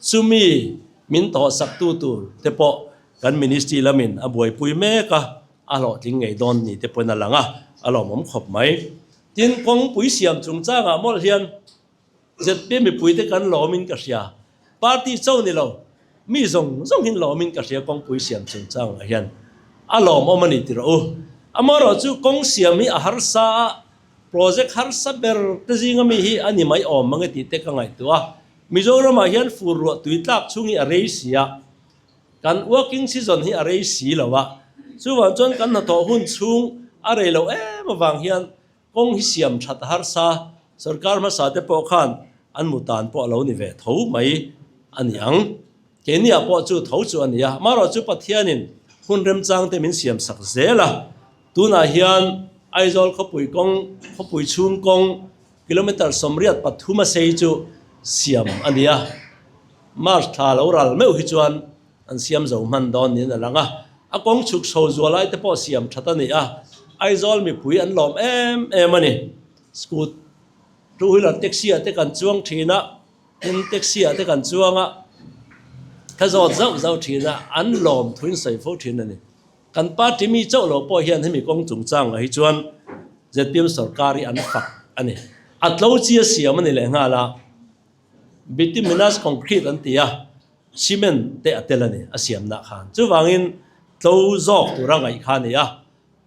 Chumi Min tawhsaktu tur te pawh kan ministry lamin a buaipui mek a, a hlawhtling ngei dawn ni te pawhin a lang a, a lawmawm khawp mai. Tin, kawngpui siam chungchangah mawlh hian ZPM mipuite kan lawmin ka hria. Party cho ni lo, mi zawng zawng hin lawmin ka hria kawngpui siam chungchangah hian. A lawmawm a ni ti rawh u. Amaherawh chu kawng siam hi a harsa a, project harsa ber te zinga mi hi a ni mai awm mang e tih te ka ngaihtuah a. Mizoramah hian fur ruah tui tlak chhung hi a rei si a, kan working season hi a rei si lo a, chuvang chuan kan hnathawh hun chhung a rei lo em avang hian kawng hi siam that a harsa, sorkar hmasa te pawh khan an mu tan pawh a lo ni ve tho mai a ni ang. Keiniah pawh chu tho chu a ni a, amaherawhchu Pathianin hun remchang te min siam sak zel a, tunah hian Aizawl khawpui kawng, khawpui chhung kawng, Kilometre 83 a sei chu siam a ni a, March thla lo ral meuh hi chuan an siam zo hman dawn niin a lang a. A kawng chhuk chho zual ai te pawh siam that a ni a, Aizawl mipui an lawm em em a ni. Scoot, two wheeler taxi ah te kan chuang thin a, tin taxi ah te kan chuang a, ka zawt zauh zauh thin a, an lawm thuin sawi fo thin a ni. Kan party mi chauh lo pawh hian hemi kawng chungchangah hi chuan zpm sorkar hi an fak a ni. A tlo chi a siam a ni leh nghal a, bituminous concrete an ti a, cement te a tel a ni a siamnah khan. Chuvangin tlo zawk tura ngaih kha a ni a,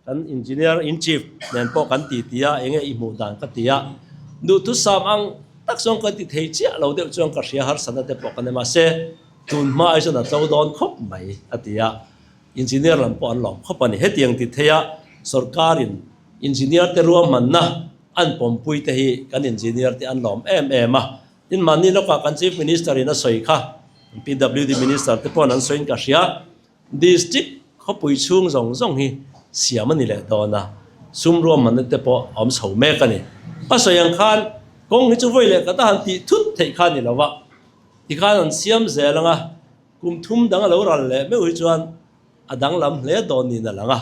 kan engineer in chief nen pawh kan ti ti a, enge i hmuh dan ka ti a, duhthusam ang tak chuan kan ti thei chiah lo deuh chuan ka hria harsatna te pawh kan nei mahse tun hma ai chuan a tlo dawn khawp mai a ti a. Engineer lam pawh an lawm khawp a ni. Hetiang ti theia Sorkarin engineer te ruahmanna an pawmpui te hi kan engineer te an lawm em em a. Tin, mahni lawkah kan Chief Minister in a sawi kha, PWD Minister te pawhin an sawiin ka hria, District khawpui chhung zawng zawng hi siam a ni leh dawn a, sum ruahmanna te pawh a awm chho mek a ni. A sawi ang khan kawng hi chu vawi leh khat a han tih thut theih kha a ni lo va, tikhan an siam zel ang a, kum thum dang a lo ral leh meuh hi chuan a danglam hle dawn niin a lang a.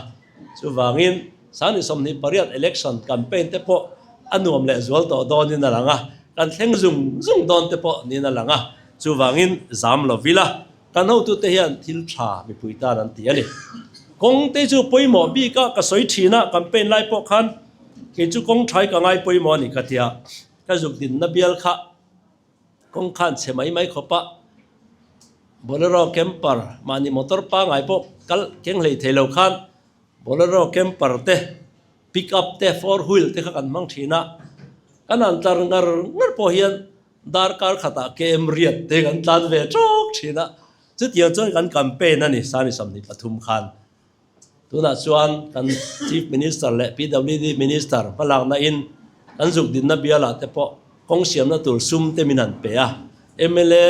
Chuvangin Sangni 28 election campaign te pawh a nuam leh zual tawh dawnin a lang a, kan thleng zung zung dawn te pawh niin a lang a, chuvangin zam lo vila. Kan hotute hian thil tha mipui tan an ti a ni. Kawng te chu pawimawh bik a, ka sawi thin a, campaign lai pawh khan kei chu kawng thai ka ngai pawimawh a ni ka ti a, ka zuk dinna bial kha kawng khan chhe mai mai khawp a, Bolero camper mahni motor pangai pawh kal keng hlei thei lo khan Bolero camper te pick up te four wheel te kha kan hmang thin a, kan han tlar ngar ngar pawh hian Darkar khatah KM riat te kan tlan ve tawk thin a, chutiang chuan kan campaign a ni Sani 23 khan. Tunah chuan kan Chief Minister leh PWD Minister hmalakna in kan zuk dinna bialah te pawh kawng siamna tur sum te min han pe a, mla,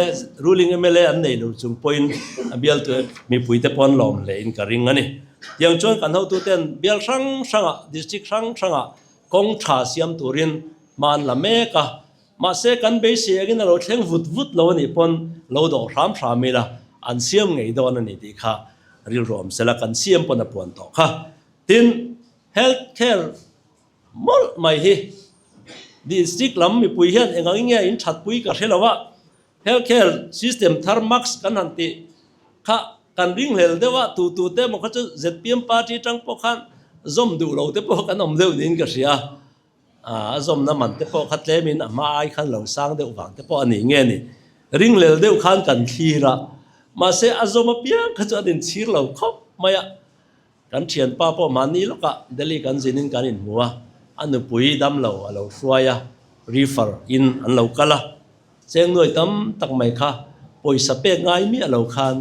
ruling mla an nei lo chung pawhin a bialtu mipui te pawh an lawm hle in ka ring a ni. Tiang chuan kan hotuten bial hrang hrangah, district hrang hrangah kawng tha siam turin hma an la mek a. Mahse, kan beisei angin a lo thleng vut vut lo a nih pawn lo dawh hram hram ila an siam ngei dawn a ni tih kha rilru awm sela kan siam pawn a puan tawh kha. Tin, health care mawlh mai hi district lam mipui hian eng angin nge in thatpui ka hre lo a, health care system thar mask kan han tih kha kan ringhlel deuh a, tu tu te emaw kha chu zpm party atang pawh khan zawm duh lo te pawh kan awm deuh niin ka hria. A zawmna man te pawh kha tlemin a hma ai khan lo sang deuh vang te pawh a ni nge ni. Ringlel deuh khan kan thlir a, mahse a zawm apiang kha chu an inchhir lo khawp mai a. Kan thianpa pawh mahni lawkah Delhi kan zinin kan inhmu a, a nupui damlo a lo hruai a, refer in an lo kal a. Cheng nuai tam tak mai kha pawisa pek ngai miah lo khan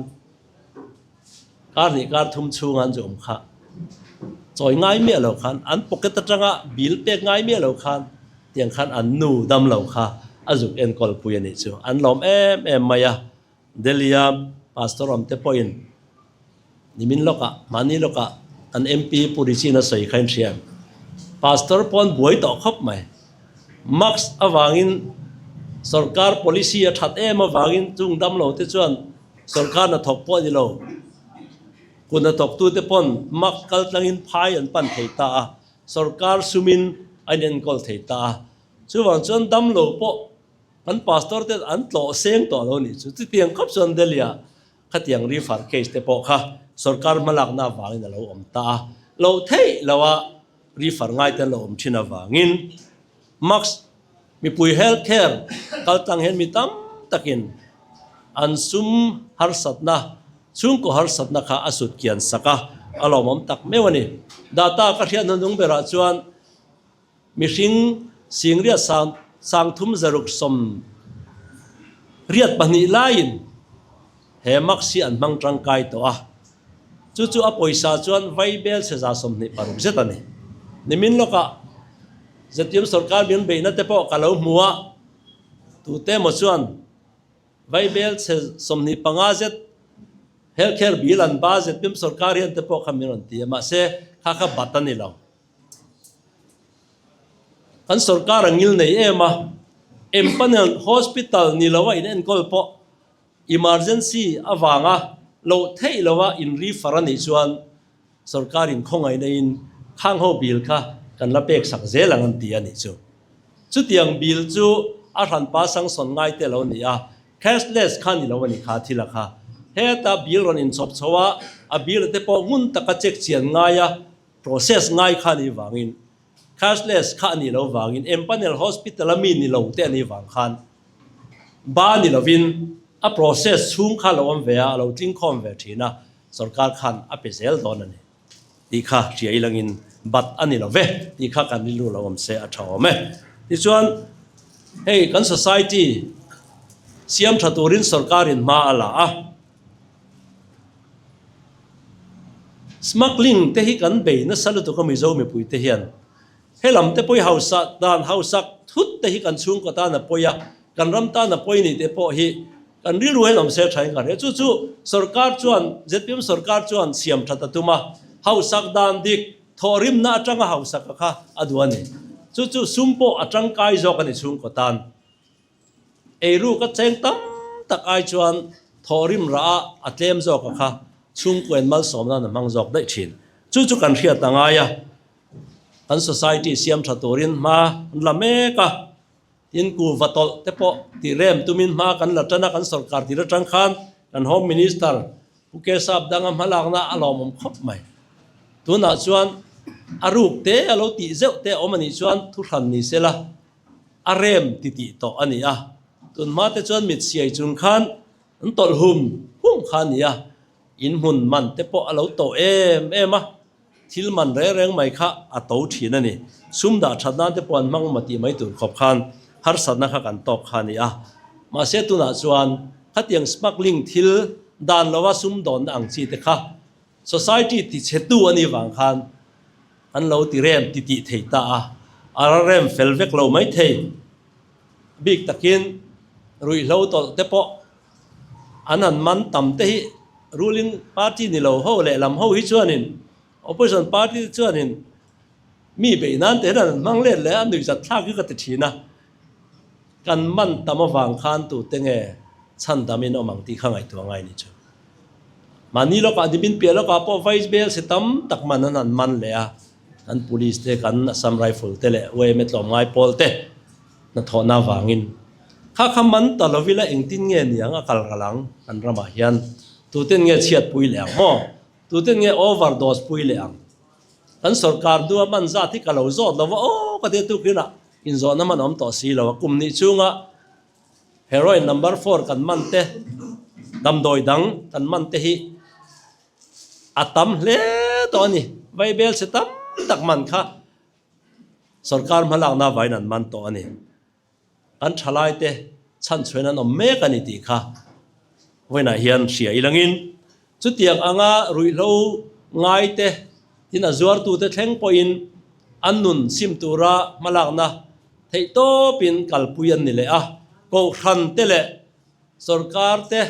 Kar hnih kar thum chhung an zawm kha chawi ngai miah lo khan an pocket atanga bill pek ngai miah lo khan tiang khan an nu dam lo kha a zuk enkawl pui a nih chu an lawm em em mai a. Delhi a pastor awm te pawhin nimin lawkah mahni lawkah an MP Pu Richie-in a sawi kha in hria em? Pastor pawh an buai tawh khawp mai. Mask avangin sorkar policy a that em avangin chung dam lo te chuan Sorkar hnathawk pawh a ni lo. Kut hnathawktute pawn mak kal tlangin phai an pan thei ta a, sorkar sumin a inenkawl thei ta a. Chuvang chuan damlo pawh kan pastor te an tlawh seng tawh lo nih chu. Chutiang khawp chuan Delhi-ah khatiang refer case te pawh kha sorkar hmalakna avangin a lo awm ta a. Loh theih loha refer ngai te an lo awm thin avangin mask Mipui health care kal tlang hian mi tam takin an sum harsatna, chhungkaw harsatna kha a sut kian sak a, a lawmawm tak meuh a ni. Data ka hriat hnunung berah chuan mihring singriat sang sangthum zaruk 82 laiin he mask hi an hmang tangkai tawh a, chu chu a pawisa chuan vaibel chhe 26 zet a ni. Nimin lawkah ZPM sorkar min beihna te pawh ka lo hmu a, tute emaw chuan vaibel chhe 25 zet health care bill an ba ZPM sorkar hian te pawh kha min rawn ti a, mahse kha kha bat a ni lo. Kan sorkar a ngil nei em a, empanel hospital ni lo a inenkawl pawh Emergency avanga loh theih loha in refer a nih chuan sorkar in khawngaihna in khang ho bill kha kan la pek sak zel ang an ti a nih chu. Chutiang bill chu a hranpa sanction ngai te lo ni a, cashless kha ni lo a ni kha thil a kha. Heta bill rawn inchawp chho a, a bill te pawh ngun taka check chian ngai a, process ngai kha a nih vangin cashless kha a nih loh vangin empanel hospital a mi ni lo te a nih vang khan Ba ni lovin a process chhung kha lo awm ve a, a lo tling khawm ve thin a, sorkar khan a pe zel dawn a ni tih kha hria ilangin bat a ni lo ve tih kha kan rilru lo awm se a tha awm e. Tichuan hei kan society siam tha turin sorkarin hma a la a. Smuggling te hi kan bei nasa lutuk a Mizo mipui te hian. He lam te pawi hausa dan hausak thut te hi kan chhungkaw tan a pawi a, kan ram tan a pawi nih te pawh hi kan rilru hian awm se tha in ka hria. Chu chu sorkar chuan zpm sorkar chuan siam that a tum a, hausak dan dik thawhrimna atanga hausak a kha a duh a ni. Chu chu sum pawh a tangkai zawk a ni chhungkaw tan. Eiruk a cheng tam tak ai chuan thawhrim rah a a tlem zawk a kha chhungkuain malsawm nan a hmang zawk daih thin. Chu chu kan hriat a ngai a, kan society siam tha turin hma an la mek a, tin kuva tawlh te pawh tih rem tumin hma kan la tan a, kan sorkar tir atang khan kan Home Minister Pu Kesap danga hmalakna a lawmawm khawp mai. Tunah chuan a ruk te a lo tih zeuh te a awm a nih chuan thuhran ni sela, a rem ti tih tawh a ni a, tun hma te chuan mit siai chung khan an tawlh hum hum kha a ni a, in hmun man te pawh a lo tawh em em a, thil man reng reng mai kha a to thin a ni. Sum dah that nan te pawh an hmang maw tih mai tur khawp khan harsatna kha kan tawk kha a ni a, mahse tunah chuan khatiang smuggling thil dan lova sum dawnna ang chi te kha Society ti chhetu a nih vang khan an lo ti rem ti tih thei ta a, a ra rem fel vek lo mai thei. Bik takin ruihhlo tawlh te pawh an han man tam te hi ruling party ni lo ho leh lam ho hi chuanin opposition party te chuanin mi beih nan te hian an hmang let leh a, nuihzat thlak hi ka ti thin a. Kan man tam avang khan tute nge chhandamin awm ang tih kha ngaihtuah ngai ni chu. Mahni lawkah Dibin piah lawkah pawh Vice Bel si tam tak man an han man leh a, kan Police te, kan Assam Rifle te leh yma tlawmngai pawl te hnathawhna avangin kha kha man ta lovila engtin nge niang a kal ral ang kan ramah hian tuten nge chhiatpui leh ang maw? Tuten nge overdose pui leh ang? Kan sorkar dua man zat hi ka lo zawt lo va aw ka tia tukinah inzawhna man awm tawh si lo a, kum nih chhunga Heroin number four kan man te, damdawi dang kan man te hi a tam hle tawh a ni. Vaibel chhe tam tak man kha sorkar hmalakna avangin an man tawh a ni. Kan thalai te chhanchhuain an awm mek a ni tih kha vawiinah hian hria ilangin chutiang anga ruihhlo ngai te tin a zuartute thleng pawhin an nun sim tura hmalakna Theih tawpin kalpui an ni leh a, Kohhran te leh Sorkar te,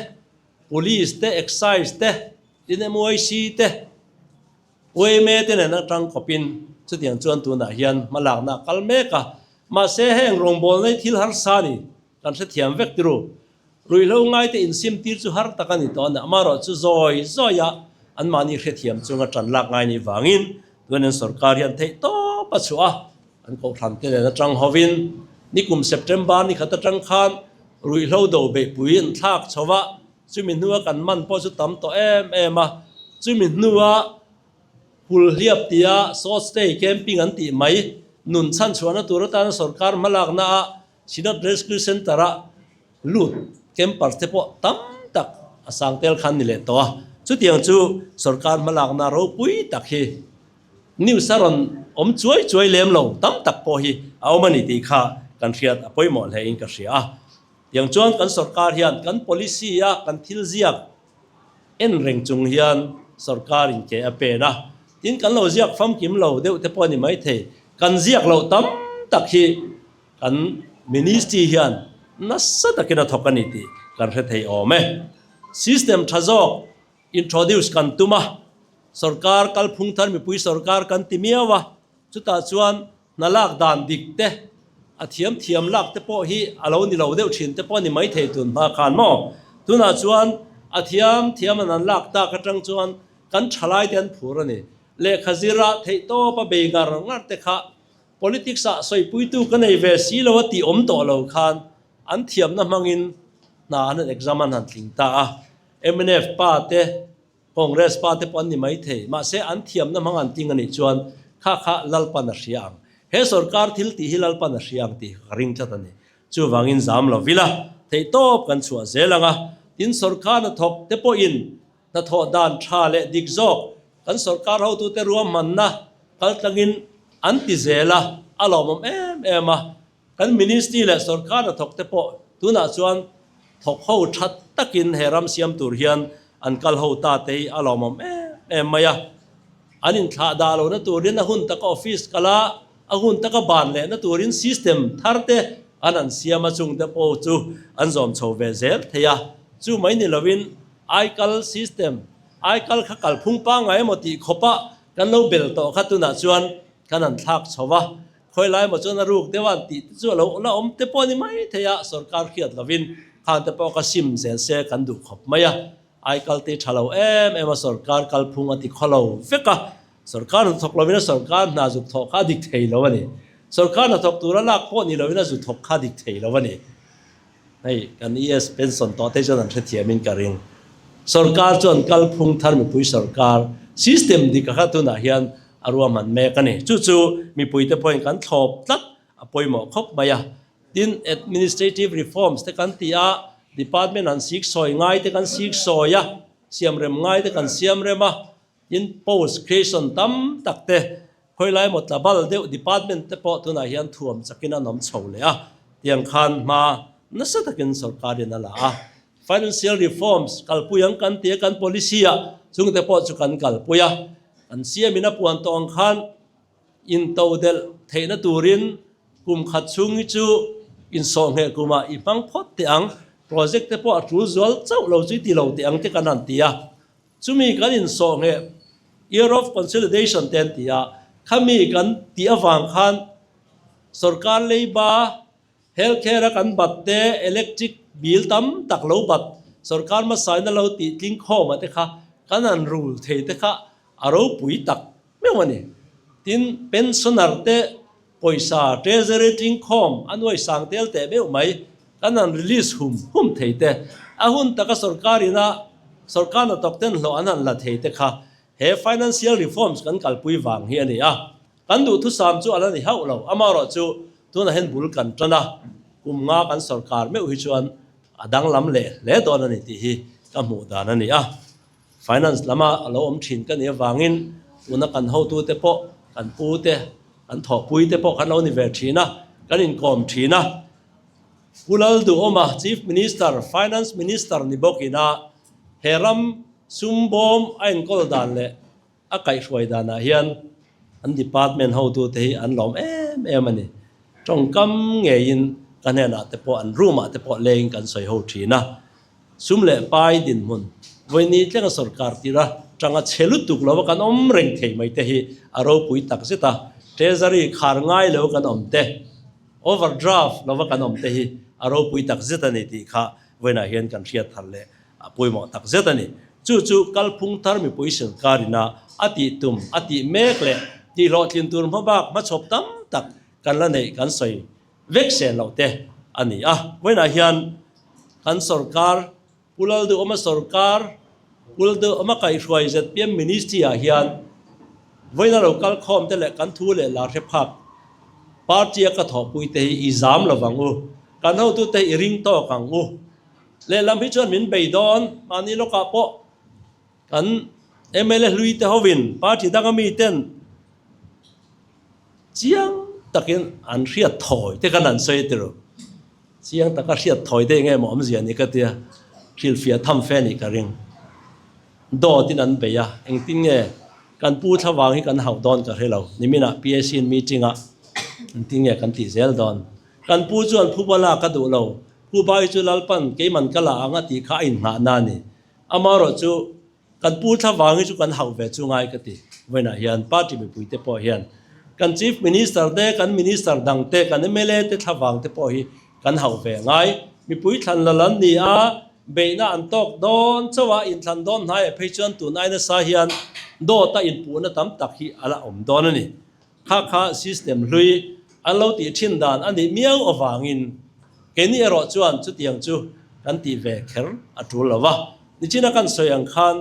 Police te, Excise te, tin MYC te, yma te nen atang khawpin chutiang chuan tunah hian hmalakna a kal mek a. Mahse heng rawngbawlna hi thil harsa a ni, kan hrethiam vek tiru. Ruihhlo ngaite insim tir chu har tak a ni tawh a ni, amaherawhchu zawi zawia anmahni hrethiam chunga tan lak ngai nih vangin tuanin sorkar hian theih tawp a chhuah a. An kohhran te nen atang hovin nikum September ni khat atang khan ruihhlo do beihpui an thlak chho a, chumi hnua kan man pawh chu tam tawh em em a, chumi hnua Hulhliap tia short stay camping an tih mai nun chhanchhuahna tur atana sorkar hmalakna ah Synod Rescue Centre a lut campers te pawh tam tak a sang tel khan ni leh tawh a, chutiang chu sorkar hmalakna ropui tak hi News a rawn awm chuai chuai lem lo tam tak pawh hi a awm a ni tih kha kan hriat a pawimawh hle in ka hria a. Tiang chuan kan sorkar hian kan policy a kan thil ziak en reng chung hian sorkar in ke a pen a, tin kan lo ziak famkim lo deuh te pawh a ni maithei, kan ziak loh tam tak hi kan ministry hian nasa takin a thawk a ni tih kan hre thei awm e. System tha zawk introduce kan tum a, Sorkar kalphung thar mipui sorkar kan ti miau a, chutah chuan hna lak dan dik te, a thiam thiam lak te pawh hi a lo ni lo deuh thin te pawh a ni maithei tun hma khan maw? Tunah chuan a thiam thiam an an lak tak atang chuan kan thalai te an phur a ni. Lehkha zira theihtawp a bei ngar ngar te kha politics ah sawipuitu ka nei ve si lo a tih awm tawh lo khan an thiamna hmangin hna an han exam an han tling ta a. Mnf pa te Congress pa te pawh an ni mai thei, mahse an thiamna hmang an ting a nih chuan kha kha Lalpan a hria ang. He sorkar thil tih hi Lalpan a hria ang tih ka ring tlat a ni. Chuvangin zam lo vila, theihtawp kan chhuah zel ang a, tin sorkar hnathawk te pawhin hnathawh dan tha leh dik zawk kan sorkar hotute ruahmanna kaltlangin an ti zel a, a lawmawm em em a. Kan ministry leh sorkar hnathawk te pawh tunah chuan thawk ho tha takin he ram siam tur hian an kal ho ta te hi a lawmawm em em mai a. An inthlah dah lohna turin a hun taka office kal a, a hun taka ban lehna turin system thar te an han siam a, chungte pawh chu an zawm chho ve zel thei a. Chu mai ni lovin aikal system, aikal kha kalphung pangngai emaw tih khawpa kan lo bel tawh kha tunah chuan kan han thlak chho va, khawi lai emaw chuan a ruk deuh a an tih te chu a lo la awm te pawh a ni mai thei a, sorkar hriat lovin khang te pawh kha sim zel se kan duh khawp mai a. Aikal te tha lo em em a, sorkar kalphung a ti khaw lo vek a, sorkar hnathawk lovin a sorkar hna zuk thawh kha a dik thei lo a ni. Sorkar hnathawk tura lak pawh ni lovin a zu thawk kha a dik thei lo a ni. Hei kan ES pension tawh te chuan an hrethiamin ka ring. Sorkar chuan kalphung thar mipui sorkar system dik a kha tunah hian a ruahman mek a ni. Chu chu mipuite pawhin kan thlawp tlat a pawimawh khawp mai a. Tin, administrative reforms te kan ti a, department an sik sawi ngai te kan sik sawi a, siamrem ngai te kan siamrem a, tin post creation tam tak te khawilai emaw tla bal deuh department te pawh tunah hian thuam chakin an awm chho leh a, tiang khan hma nasa takin sorkarin a la a. Financial reforms kalpui ang kan ti a, kan policy ah chungte pawh chu kan kalpui a, kan siamin a puan tawh ang khan Intodelh theihna turin kum khat chhung hi chu insawhngheh kumah i hmang phawt teh ang, project te pawh a tul zual chauh lo chu i ti lo teh ang te kan han ti a. Chumi kan insawhngheh Year of Consolidation te an ti a, khami kan tih avang khan sorkar leiba Health care a kan bat te, electric bill tam tak lo bat, sorkar hmasaina lo tih tling khawm a te kha kan han rul thei te kha a ropui tak meuh a ni. Tin, pensioner te pawisa treasury tling khawm a nuai sang tel teh meuh mai kan han release hum hum thei te, a hun taka sorkar ina sorkar hnathawk ten hlawh an han la thei te kha he financial reforms kan kalpui vang hi a ni a. Kan duhthusam chu a la ni hauh lo, amaherawh chu tunah hian bul kan tan a, kum nga kan sorkar meuh hi chuan a danglam leh hle dawn a ni tih hi ka hmuh dan a ni a. Finance lama a lo awm thin ka nih avangin tuna kan hotute pawh, kan pute, kan thawhpuite pawh kan lo ni ve thin a, kan inkawm thin a. Pu Lalduhawma, Chief Minister, Finance Minister ni bawkin a he ram sum bawm a enkawl dan leh A kaihhruai danah hian an department hotute hi an lawm em em a ni. Tawngkam ngeiin ka hnenah te pawh an room ah te pawh lengin kan sawi ho thin a. Sum leh pai dinhmun vawini tlenga sorkar tira tanga chhe lutuk lova kan awm reng thei mai te hi a ropui tak zet a. Treasury khar ngai lo kan awm te, overdraft lova kan awm te hi a ropui tak zet a ni tih kha vawiinah hian kan hriat thar leh A pawimawh tak zet a ni. Chu chu kalphung thar mipui sawrkarina a tih tum, a tih mek leh tih hlawhtlin tur hmabak hmachhawp tam tak kan la neih kan sawi vek sen loh te a ni a. Vawiinah hian kan sawrkar, Pu Lalduhawma sawrkar, Pu Lalduhawma kaihhruai zpm Ministry-ah hian vawiina lo kal khawm te leh kan thu leh la hre phak party-a ka thawhpui te hi i zam lovang u, kan hotute hi i ring tawk ang u. Lehlam hi chuan min bei dawn, mahni lawkah pawh kan mla hlui te hovin party danga miten chiang takin an hriat thawi te khan an sawi a tiro. Chiang taka hriat thawi te enge maw awmzia ni ka tia, hrilhfiah tham fe nih ka ring. Dawtin an bei a, engtin nge kan pu thlavang hi kan hauh dawn ka hre lo, niminah PAC in meeting ah engtin nge kan tih zel dawn. Kan pu chuan phuba lak a duh lo, Phuba hi chu Lalpan keiman ka la ang a tih kha a inhnahna a ni. Amaherawh chu kan pu thlavang hi chu kan hauh ve chu ngai ka ti. Vawiinah hian party mipuite pawh hian kan Chief Minister te, kan Minister dang te, kan mla te thlavang te pawh hi kan hauh ve ngai. Mipui thlan lal an ni a, beihna an tawk dawn chauh a, inthlan dawn hnaiah phei chuan tun ai nasa hian dawta inpuhna tam tak hi a la awm dawn a ni. Kha kha system hlui an lo tih thin dan a nih miau avangin keini erawh chuan chutiang chu kan tih ve kher a tul lo va. Nichina kan sawi ang khan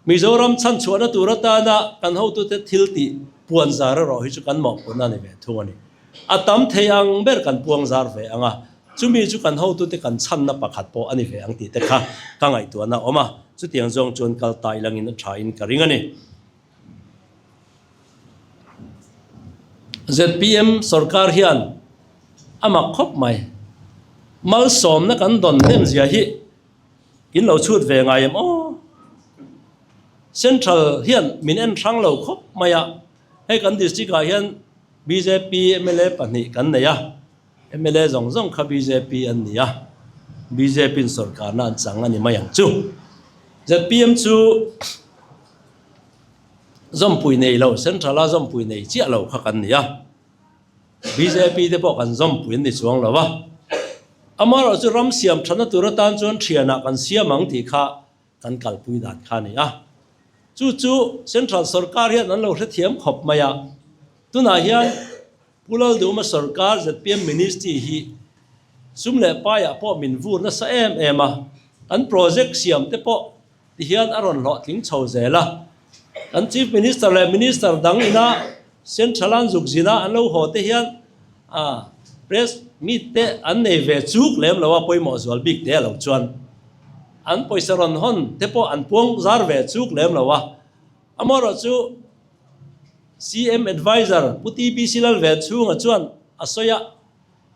Mizoram chhanchhuahna tur atana kan hotute thil tih puan zar erawh hi chu kan mawhphurhna a ni ve thung a ni. A tam thei ang ber kan puang zar ve ang a, chumi chu kan hotute kan chhanna pakhat pawh a ni ve ang tih te kha ka ngaihtuahna a awm a, chutiang zawng chuan kal ta ilangin a thain ka ring a ni. Zpm sorkar hian a mak khawp mai. Malsawmna kan dawn hnem zia hi in lo chhut ve ngai em aw? Central hian min en hrang lo khawp mai a, hei kan district ah hian bjp mla pahnih kan nei a, mla zawng zawng kha bjp an ni a, bjp in sorkarna an chang a ni mai ang chu. Zpm chu zawmpui nei lo, Central a zawmpui nei chiah lo kha kan ni a. Bjp te pawh kan zawmpui an ni chuang lo a, amaherawh chu ram siam thatna tur atan chuan thianah kan siam ang tih kha kan kalpui dan kha a ni a. Chu chu Central sorkar hian an lo hrethiam khawp mai a, tunah hian Pu Lalduhma sorkar zpm Ministry hi sum leh paiah pawh min vur nasa em em a, kan project siam te pawh Tihian a rawn hlawhtling chho zel a. Kan Chief Minister leh Minister dang ina Central an zuk zina an lo haw te hian a Press meet te an nei ve chuk lem lo a, pawimawh zual bik te a lo chuan an pawisa rawn hawn te pawh an puang zar ve chuk lem lo a. Amaherawh chu CM Adviser Pu TBC Lalvenchhunga chuan a sawi a.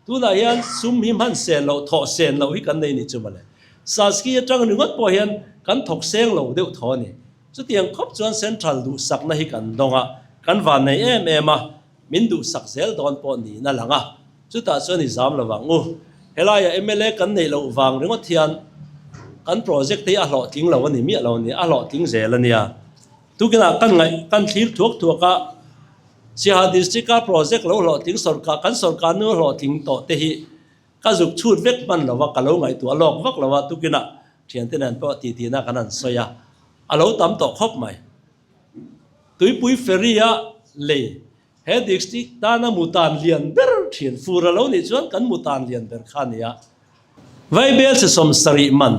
Tunah hian sum hi hman sen loh, thawh sen loh hi kan nei nih chu mawle. Saski atang ringawt pawh hian kan thawk seng lo deuh thaw a ni. Chutiang khawp chuan Central duhsakna hi kan dawng a, kan van nei em em a, min duhsak zel dawn pawh niin a lang a. Chutah chuan i zam lo vang u. Helaiah mla kan neih loh vang ringawt hian kan project te hi a hlawhtling lo a ni miah lo a ni, a hlawhtling zel a nia. Tukinah kan ngaih kan thlir thuak thuak a. Siaha District-a project lo hlawhtling sorkar kan sorkar nu hlawhtling tawh te hi ka zuk chhut vek hman lo a, ka lo ngaihtuah lawk vak lo a, tukinah thiante nen pawh titi na kan han sawi a, a lo tam tawh khawp mai. Tuipui ferry-a lei he district tana mutan lian ber thin fur a lo nih chuan kan mutan lian ber kha a ni a. Vaibel chi 70 man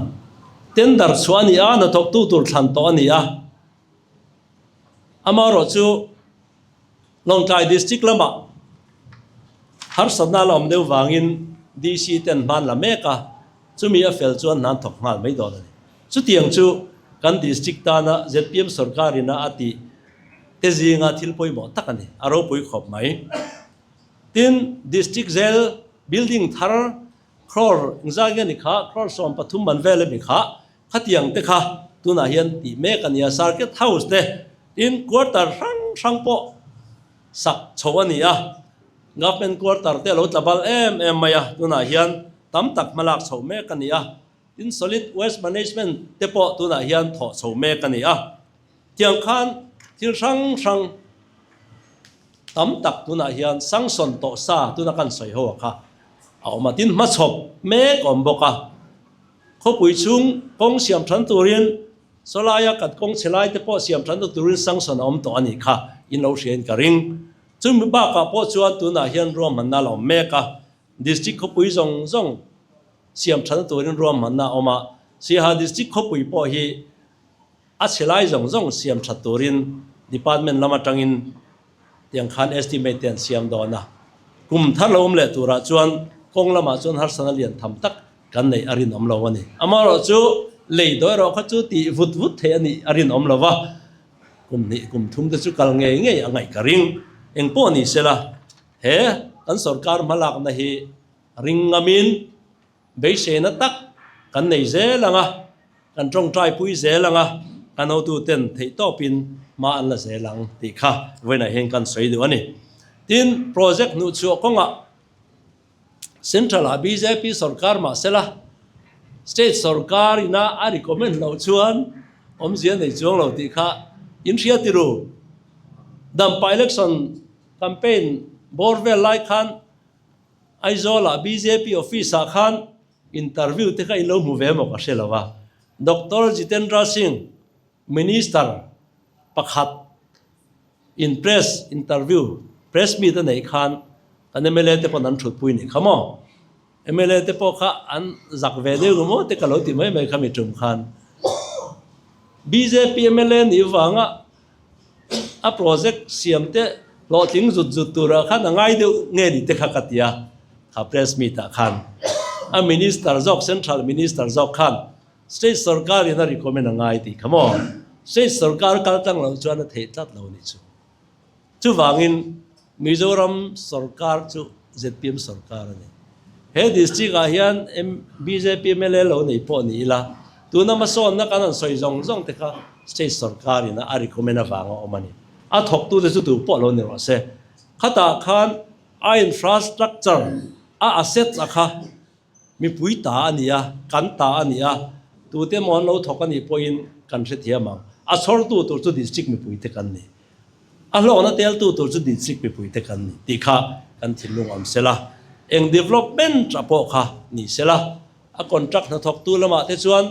tender chhuah a ni a, hnathawktu tur thlan tawh a ni a. Amaherawh chu Lawngtlai District lamah harsatna la awm deuh vangin DC ten hman la mek a, chumi a fel chuan hna an thawk nghal mai dawn a ni. Chutiang chu kan District tana zpm sorkarina a tih te zinga thil pawimawh tak a ni, a ropui khawp mai. Tin, District Jail building thar crore engzat nge ni kha, crore 13 man vel emi kha, Khatiang te kha tunah hian tih mek a ni a, Circuit House te tin quarter hrang hrang pawh sak chho a ni a, Government quarter te a lo tla bal em em mai a, tunah hian tam tak hmalak chho mek a ni a, tin Solid Waste Management te pawh tunah hian thawh chho mek a ni a, tiang khan thil hrang hrang tam tak tunah hian sanction tawh sa tuna kan sawi ho a kha a awm a, tin hmachhawp mek a awm bawk a. Khawpui chhung kawng siam than turin sawlaia kan kawng chhe lai te pawh siam than turin sanction a awm tawh a nih kha in lo hria in ka ring. Chumi bakah pawh chuan tunah hian ruahmanna a la awm mek a, District khawpui zawng zawng siam than turin ruahmanna a awm a, Siaha District khawpui pawh hi a chhe lai zawng zawng siam that turin Department lam atangin tiang khan estimate te an siam dawn a. Kum thar lo awm leh turah chuan kawng lamah chuan harsatna lian tham tak Kan neih a rinawm lo a ni. Amaherawh chu lei dawi erawh kha chu tih vut vut theih a nih a rinawm lo va, kum hnih kum thum te chu kal ngei ngei a ngaih ka ring. Eng pawh ni sela, he kan sorkar hmalakna hi ring ngamin beiseina tak kan nei zel ang a, kan tawngtai pui zel ang a, kan hotuten theihtawpin hma an la zel ang tih kha vawiinah hian kan sawi duh a ni. Tin, project hnuhchhuah kawngah Central ah bjp sorkar mah sela state sorkar ina a recommend loh chuan awmzia nei chuang lo tih kha in hria ti ru. Dampa election campaign bawr vel lai khan Aizawl ah bjp office ah khan interview te kha in lo hmu ve maw ka hre lo a. Doctor Jitendra Singh Minister pakhat in press interview, press meet a neih khan kan mla te pawn an thutpui nih kha maw? Mla te pawh kha an zak ve deuh emaw te ka lo ti mai mai kha mi tum khan. Bjp mla nih vanga a project siam te hlawhtling zut zut turah khan a ngai deuh nge ni te kha ka ti a, kha press meet ah khan a minister zawk central minister zawk khan State sorkar in a recommend a ngai tih kha maw? State sorkar kal tlang loh chuan a theih tlat lo nih chu. Chuvangin Mizoram sorkar chu zpm sorkar a ni. He district ah hian bjp mla lo nei pawh ni ila, tuna hmasawnna kan han sawi zawng zawng te kha. state sorkar in a recommend avanga awm a ni. A thawktute chu tu pawh lo ni rawh se. Khatah khan a infrastructure, a assets a kha mipui ta a ni a, kan ta a ni a, tute emaw an lo thawk a nih pawhin kan hrethiam ang. A chhawrtu tur chu district mipuite kan ni. A hlawkna teltu tur chu district mipuite kan ni tih kha kan thinlung awm sela, eng development a pawh kha ni sela, a contract hnathawktu lamah te chuan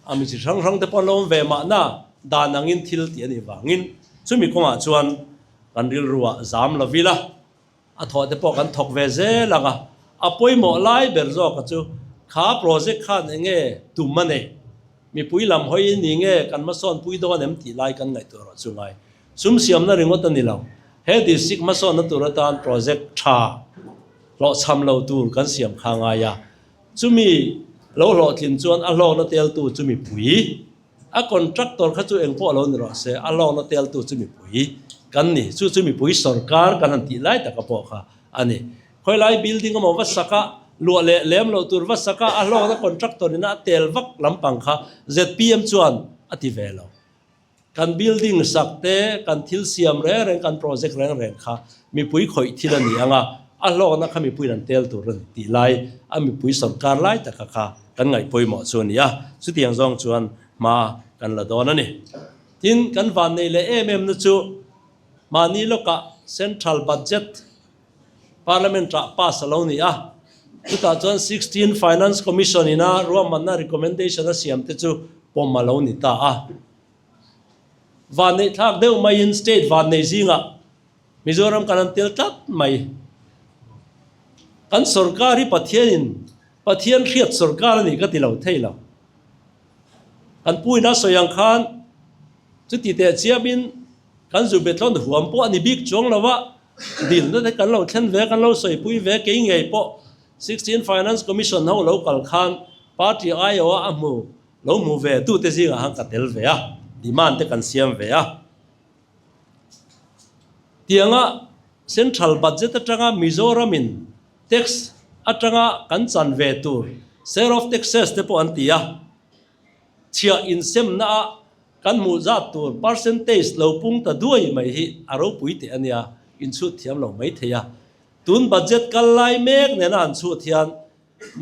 a mi chi hrang hrang te pawh an lo awm ve mahna dan angin thil tih a nih vangin chumi kawngah chuan kan rilruah zam lo ila a thawh te pawh kan thawk ve zel ang a, a pawimawh lai ber zawka chu kha project khan eng nge tum a nei, mipui lam hawi ni nge kan hmasawn pui dawn em tih lai kan ngaihtuah rawh chu ngai. Sum siamna ringawt a ni lo, he district hmasawnna tur atan project tha hlawhchham lo tur kan siam kha ngai a, chumi lo hlawhtlin chuan a hlawkna teltu chu mipui. A contractor kha chu engpawh lo ni rawh se, a hlawkna teltu chu mipui kan ni. Chu chu mipui sorkar kan han tih lai taka pawh kha a ni. Khawilai building emaw va saka luah leh lem loh tur va saka a hlawkna contractor ina a tel vak lampang kha zpm chuan a ti ve lo. Kan building sak te, kan thil siam reng reng, kan project reng reng kha mipui khawih thil a ni ang a, a hlawkna kha mipuiin an tel tur a ni tih lai a mipui sorkar lai taka kha kan ngaih pawimawh chu a ni a, chutiang zawng chuan hma kan la dawn a ni. Tin, kan vannei leh em em na chu mahni lawkah Central Budget Parliament ah pass a lo ni a, chutah chuan 16 Finance Commission ina ruahmanna recommendation a siam te chu pawm a lo ni ta a. Vanneih thlak deuh maiin state vannei zingah Mizoram kan an tel tlat mai. Kan sorkar hi Pathianin Pathian hriat sorkar a nih ka ti lo thei lo. Kan pu ina sawi ang khan chuti teh chiamin kan zu betlawn huam pawh a ni bik chuang lo a, dilna te kan lo thlen ve, kan lo sawipui ve kei ngei pawh 16 Finance Commission ho lo kal khan party aiawh a hmu lo hmu ve tute zingah khan ka tel ve a, demand te kan siam ve a. Tianga Central Budget atanga Mizoramin tax atanga kan chan ve tur share of taxes te pawh an ti a, chhiah insemna a kan hmuh zat tur percentage lo pung ta duai mai hi a ropui teh a nia, inchhut thiam lo mai thei a. Tun budget kal lai mek nena an chhut hian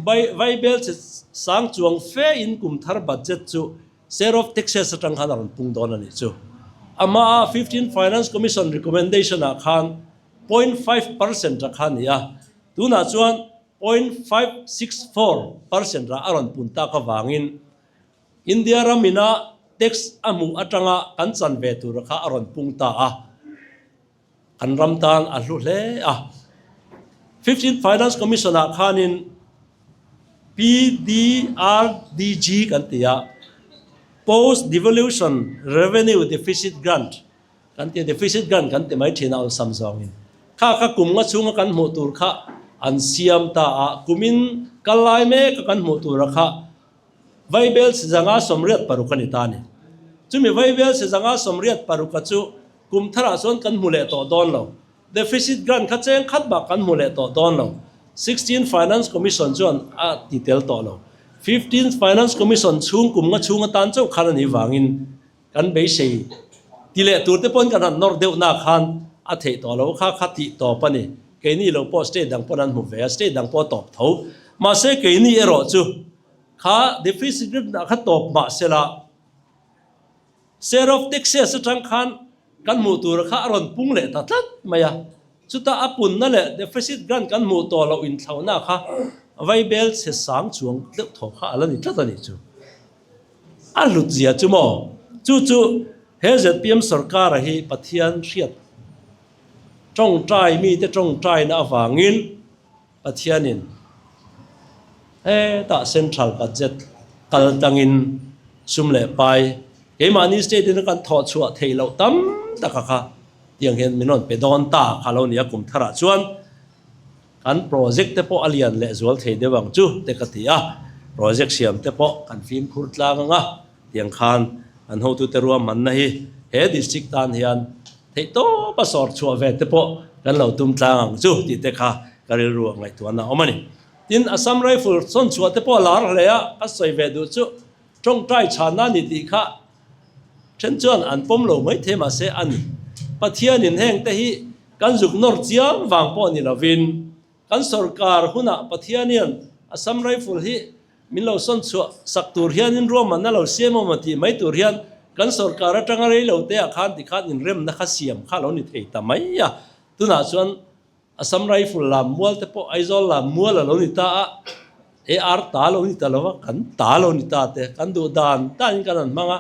Vaibel che sang chuang fe in kum thar budget chu share of taxes atang khan a rawn pung dawn a nih chu. Amaha 15 Finance Commission recommendation ah khan 0.5% a kha a ni a, tunah chuan 0.564% ah a rawn pun tak avangin India ram ina tax a hmuh atanga kan chan ve tur kha a rawn pung ta a. Kan ram tan a hlu hle a. Fifteenth Finance Commission ah khanin PDRDG kan ti a, Post Devolution Revenue Deficit Grant kan ti a, Deficit Grant kan ti mai thin a awlsam zawngin. Kha kha kum nga chhunga kan hmuh tur kha an siam ta a, kumin kal lai mek a kan hmuh tura kha Vaibel sizanga 86 a ni ta a ni. Chumi Vaibel sizanga 86 a chu kum tharah chuan kan hmu leh tawh dawn lo. Deficit grant kha cheng khat bak kan hmu leh tawh dawn lo. 16 Finance Commission chuan a ti tel tawh lo. 15 Finance Commission chhung kum nga chhung atan chauh khan a nih vangin kan beisei ti leh tur te pawhin kan han nawr deuh na khan a theih tawh lo. Kha kha tih tawp a ni. Keini lo pawh state dang pawn an hmu ve a, state dang pawh a tawp tho. Mahse keini erawh chu kha deficit grant ah kha tawp mahsela share of taxes atang khan kan hmuh tur kha a rawn pung leh ta tlat mai a. Chutah a punna leh deficit grant kan hmuh tawh loh inthlauhna kha vaibel chhe sang chuang deuh thaw kha a la ni tlat a nih chu. A hlut zia chu maw? Chu chu he zpm sorkara hi Pathian hriat tawngtai mite tawngtaina avangin Pathianin hetah central budget kal tlangin sum leh pai keimahni state in kan thawh chhuah theih loh tam taka kha tiang hian min rawn pe dawn ta kha lo ni a kum tharah chuan Kan project te pawh a lian leh zual thei deuh ang chu te ka ti a, project siam te pawh kan fimkhur tlang ang a, tiang khan kan hotute ruahmanna hi he district tan hian theihtawpa sawr chhuah ve te pawh kan lo tum tlang ang chu tih te kha ka rilru ah ngaihtuahna a awm a ni. Tin, Assam Rifle sawn chhuah te pawh a lar hle a, ka sawi ve duh chu tawngtai chhanna a ni tih kha. Then chuan an pawm lo mai thei mahse a ni. Pathianin heng te hi kan zuk nawr chiang vang pawh ni lovin kan sorkar hunah Pathian hian Assam Rifle hi min lo sawn chhuah sak tur hianin ruahmanna lo siam awm a tih mai tur hian kan sorkar atanga rei lo te ah khan tikhan inremna kha siam kha lo ni thei ta mai a. Tunah chuan Assam Rifle lam mual te pawh Aizawl lam mual a lo ni ta a, AR ta lo ni ta lo va, kan ta lo ni ta te, kan duh dan danin kan han hmang a,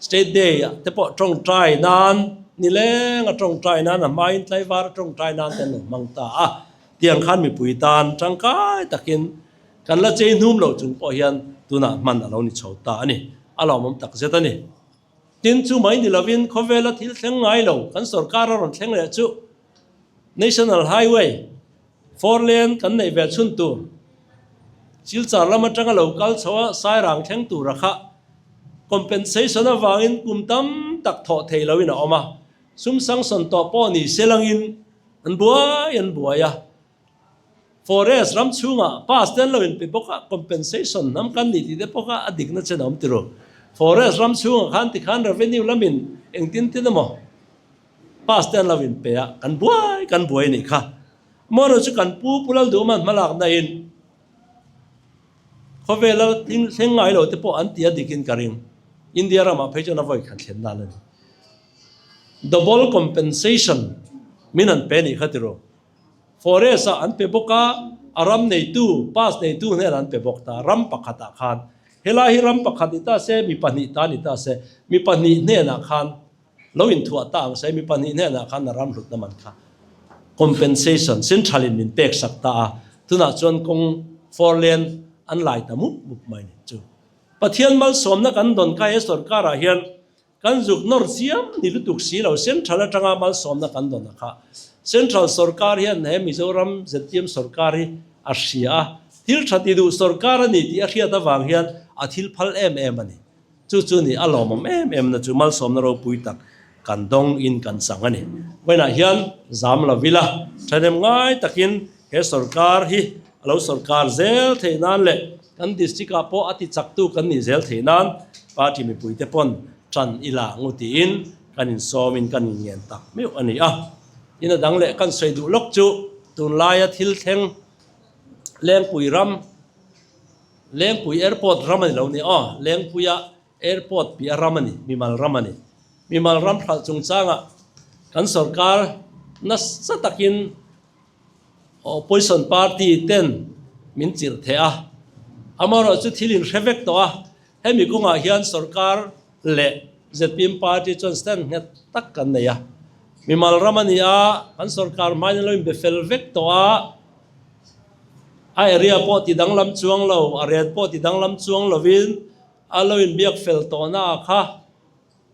State Day ah te pawh tawngtai nan, nileng a tawngtai nan, a hmain tlaivar a tawngtai nan te an lo hmang ta a, tiang khan mipui tan tangkai takin kan la chei hnum lo chung pawh hian tunah hman a lo ni chho ta a ni, a lawmawm takzet a ni. Tin, chu mai ni lovin khawvela thil thleng ngai lo kan sorkar a rawn thleng leh chu National Highway four lane kan neih ve chhun tur Silchar lam atanga lo kal chho a Sairang thleng tura kha compensation avangin kum tam tak thawh thei loin a awm a, sum sanction tawh pawh ni se langin an buai an buai a. Forest ram chhungah pass te an lo inpe bawk a, compensation hnam kan nih tih te pawh kha a dikna chen a awm tiro. Forest ram chhungah khan tikhan revenue lamin engtin tin emaw Pass te an lo inpe a, kan buai kan buai a nih kha. Amaherawhchu chu kan pu Pu Lalduhman hmalakna in khawvela thleng ngai lo te pawh an ti a dikin ka ring. India ramah phei chuan a vawi khat thlen dan a ni. Double compensation min an pe a nih kha tiraw. Forest ah an pe bawk a, a ram neitu, pass neitu hnenah an pe bawk ta, ram pakhatah khan. Helai hi ram pakhat ni ta se, mi pahnih ta ni ta se, mi pahnih hnenah khan Lo inthuah ta ang se, mi pahnih hnenah khan a ram hlutna man kha compensation central in min pek sak ta a, tunah chuan kawng four lane an lai ta mup mup mai ni chu. Pathian malsawmna kan dawn kha he sorkar ah hian kan zuk nawr chiam ni lutuk si lo, central atanga malsawmna kan dawn a kha central sorkar hian he Mizoram zpm sorkar hi a hria a, thil tha ti duh sorkar a ni tih a hriat avang hian a thil phal em em a ni. Chu chu ni a lawmawm em em na chu malsawmna ropui tak kan dawng in kan chang a ni. Vawiinah hian zam lo ila thahnem ngai takin he sorkar hi a lo sorkar zel theih nan leh kan district ah pawh a ti chaktu kan nih zel theih nan party mipuite pawn tan ila ngu tiin kan insawm in kan inngen tak meuh a ni a. Ina dang leh kan sawi duh lawk chu tunlaia thil thleng Lengpui ram Lengpui Airport ram a ni lo ni aw, Lengpuia Airport piah ram a ni, mimal ram a ni. Mimal ram hralh chungchangah kan sorkar nasa takin Opposition party ten min chirh theh a, amaherawh chu thil in hre vek tawh a, hemi kawngah hian sorkar leh zpm party chuan stand nghet tak kan nei a. Mimal ram a ni a, kan sorkar hmain an lo inbe fel vek tawh a. A area pawh ti danglam chuang lo, a ret pawh ti danglam chuang lovin a lo inbiak fel tawhna ah kha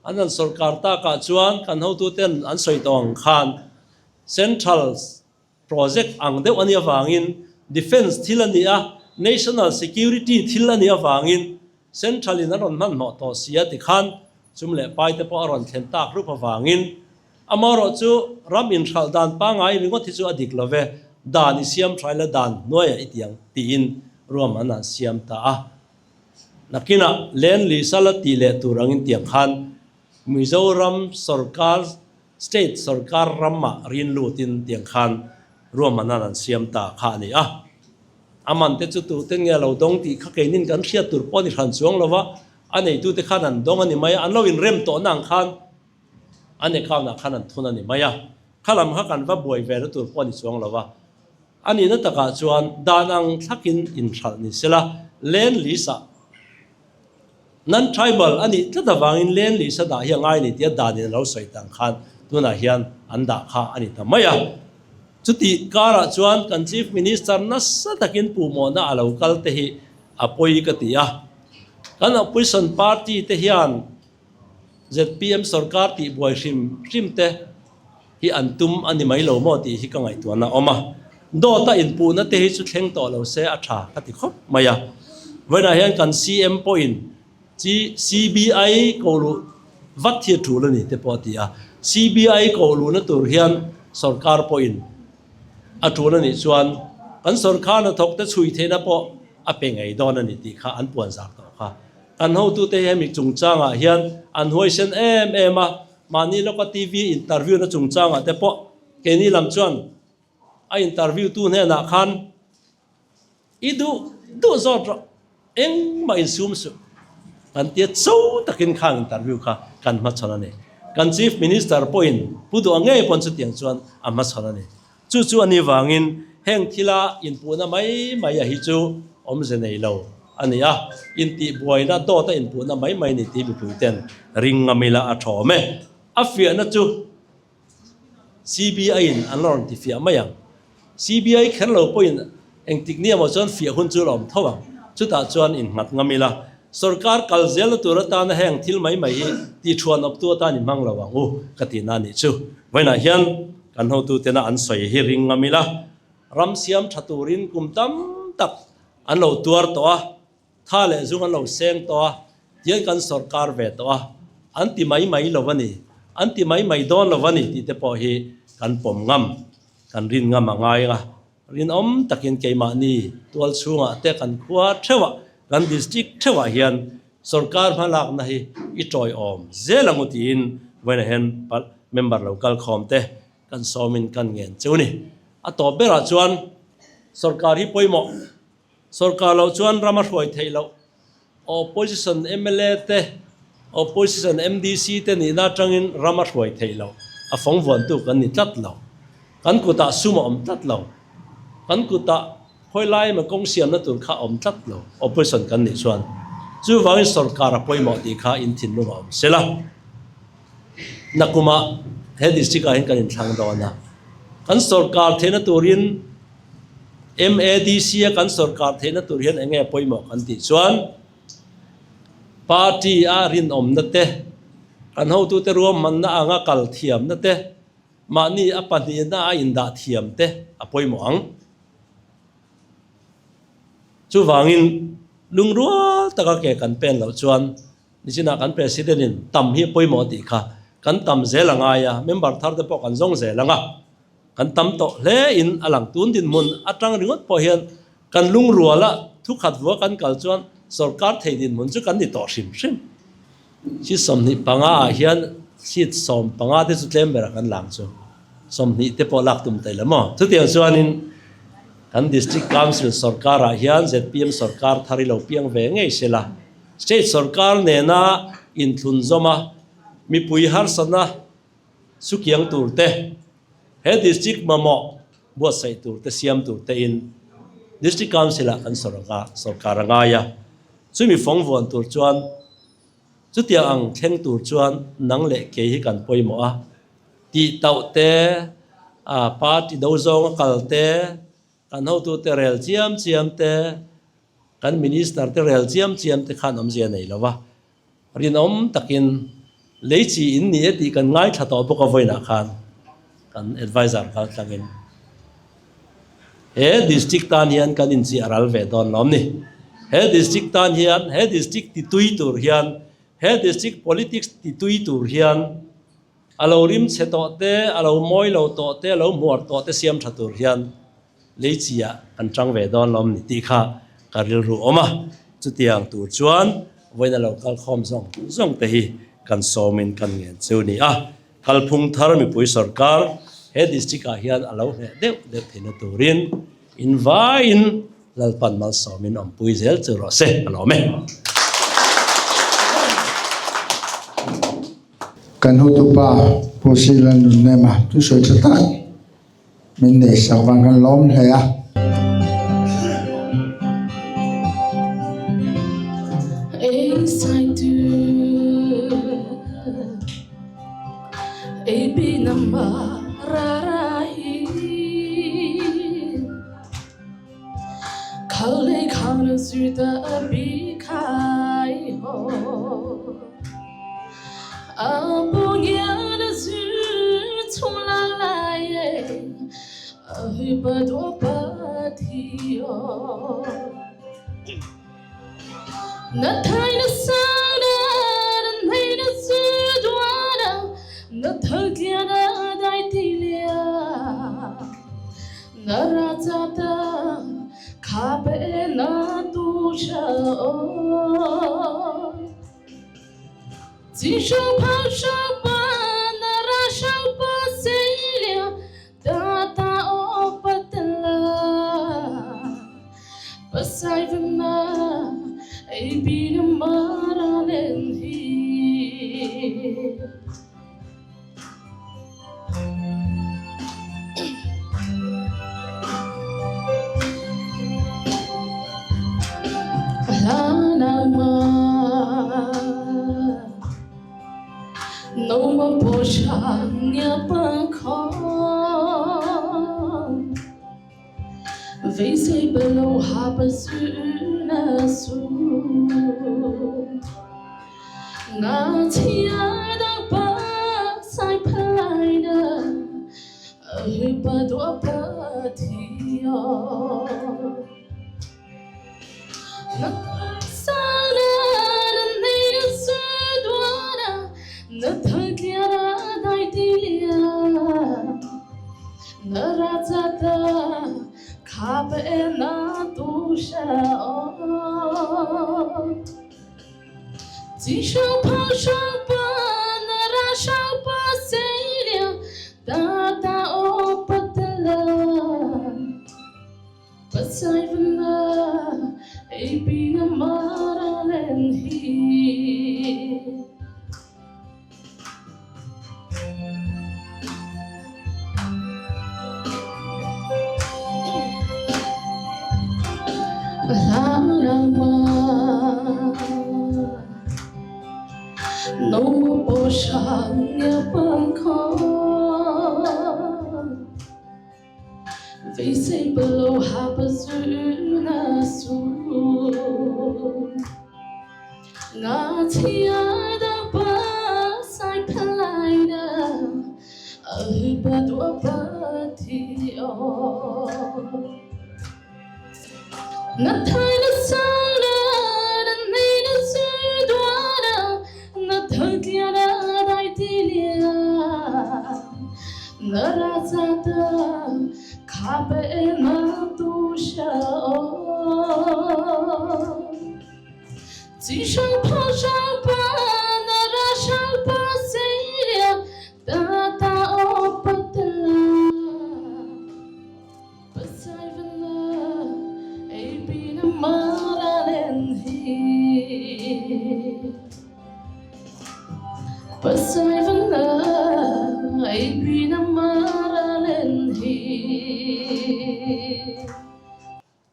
an han sawrkar takah chuan kan hotuten an sawi tawh ang khan Central project ang deuh a nih avangin Defence thil a ni a, National Security thil a nih avangin Central in a rawn hmanhmawh tawh si a tikhan chum leh pai te pawh a rawn thlen tak rup avangin Amaherawh chu ram inhralh dan pangngai ringawt hi chu a dik lo ve, dan i siam tha ila dan hnuaiah i ti ang tiin ruahman an siam ta a. Nakinah Land Lease a la tih leh tur angin tiang khan Mizoram sorkar, state sorkar ramah rin lutin tiang khan ruahman an siam ta kha a ni a. A man te chu tute nge a lo dawng tih kha keinin kan hriat tur pawh a ni hran chuang lo va, a neitute khan an dawng a ni mai a, an lo inrem tawhna ang khan An account ah khan an thun a ni mai a, kha lam kha kan va buai ve na tur pawh a ni chuang lo a. A nihna takah chuan dan ang thlakin inhralh ni sela, land lease ah non-tribal a nih tlat avangin land lease a dah hi a ngai a ni tia danin a lo sawi tang khan tunah hian an dah kha a ni ta mai a. Chutih karah chuan kan Chief Minister nasa takin puhmawhna a lo kal te hi a pawi ka ti a. Kan opposition party te hian Zpm sorkar tih buai hrim hrim te hi an tum a ni mai lo maw tih hi ka ngaihtuahna a awm a. Dawta inpuhna te hi chu thleng tawh lo se a tha ka ti khawp mai a. Vawiinah hian kan CM pawhin CBI ko luh vat hi a tul a ni te pawh a ti a. CBI ko luhna tur hian sorkar pawhin a tul a nih chuan kan sorkar hnathawk te chhui theihna pawh a pe ngei dawn a ni tih kha an puanzar tawh kha. Kan hotute hi hemi chungchangah hian an huaisen em em a, mahni lawka TV interview na chungchangah te pawh keini lam chuan a interview tu hnenah khan I duh duh zawt rawh, engmah insum suh kan tia cho takin khang interview kha kan hmachhawn a ni. Kan Chief Minister pawhin Pu Duha ngei pawn chutiang chuan a hmachhawn a ni. Chu chu a ni vangin heng thila inpuhna mai mai a hi chu awmze nei lo a ni a, intihbuaina dawta inpuhna mai mai ni tih mipuiten ring ngam ila a thawm e. A fiahna chu CBI in an la rawn ti fiah mai ang. CBI kher lo pawhin engtik ni emaw chuan fiah hun chu la awm tho ang. Chutah chuan innghat ngam ila, sorkar kal zelna tur atana heng thil mai mai hi tihṭhuan awptu atan i hmang lo ang u ka tihna a nih chu. Vawiinah hian kan hotutena an sawi hi ring ngam ila, ram siam ṭha turin kum tam tak an lo tuar tawh a, Tha leh zung an lo seng tawh a, tian kan sorkar ve tawh a, an ti mai mai lo a ni, an ti mai mai dawn lo a ni tih te pawh hi kan pawm ngam, kan rin ngam a ngai a. Rinawm takin keimahni tual chhungah te kan khua theuhah, kan district theuhah hian sorkar hmalakna hi i tawiawm zel ang u tiin vawiinah hian member lo kal khawm te kan sawmin kan ngen cheu a ni. A tawp berah chuan sorkar hi pawimawh. Sorkar loh chuan ram a hruai theih loh. Opposition mla te, Opposition MDC te nihna atangin ram a hruai theih loh. A fawng vuantu kan ni tlat lo. Kan kutah sum a awm tlat lo. Kan kutah khawi lai emaw kawng siamna tur kha a awm tlat lo, Opposition kan nih chuan. Chuvangin sorkar a pawimawh tih kha in thinlung a awm sela. Nakumah he district ah hian kan inthlang dawn a. Kan sorkar theihna turin MADC a kan sorkar theihna tur hian eng nge pawimawh kan tih chuan party a rinawmna te, kan hotute ruahmanna anga kal thiamna te, mahni a pahnihna a indah thiam te a pawimawh ang. Chuvangin lungrual taka ke kan pen loh chuan nichinah kan President in tam hi a pawimawh tih kha kan tam zel a ngai a, member thar te pawh kan zawng zel ang a. Kan tam tawh hle in a lang. Tun dinhmun atang ringawt pawh hian kan lungruala thukhat vua kan kal chuan sorkar thei dinhmun chu kan ni tawh hrim hrim. Seat 25 ah hian seat 15 te chu tlem berah kan lang chu. 20 te pawh lak tum thei lo maw? Chutiang chuanin kan District Council sorkar ah hian zpm sorkar thar i lo piang ve ngei sela. State sorkar nena inthlunzawm a mipui harsatna Sukiang tur te, he District mamawh buatsaih tur te siam tur te in District Council ah kan sorkar a ngai a, chumi fawng vuan tur chuan chutiang ang thleng tur chuan nang leh kei hi kan pawimawh a, tih tauh te, party do zawnga kal te, kan hotute rel chiam chiam te, kan Minister te rel chiam chiam te khan awmzia nei lo va. Rinawm takin lei chi in ni e tih kan ngaithla tawh bawk a vawiinah khan kan adviser kal tlangin he district tan hian kan inchiah ral ve dawn lawm ni. He district tan hian he district ti tui tur hian he district politics ti tui tur hian a lo rim chhe tawh te a lo mawi lo tawh te a lo hmuar tawh te siam tha tur hian Lei chiah kan tang ve dawn lawm ni tih kha ka rilru awm a, chutiang tur chuan vawiin a lo kal khawm zawng zawng te hi kan sawmin kan ngen cheu ni a, kalphung thar mipui sorkar he district ah hian a lo hneh deuh deuh theihna turin in vaiin Lalpan malsawmin awmpui zel chu rawh se a lawm e. Kan hotupa Pu Sila Nunnem a thusawi tha tak. Min nei sak vang kan lawm hle a. 金手抛手把那拉手把谁了大大哦不得了不再问那 A B 的马拉连希。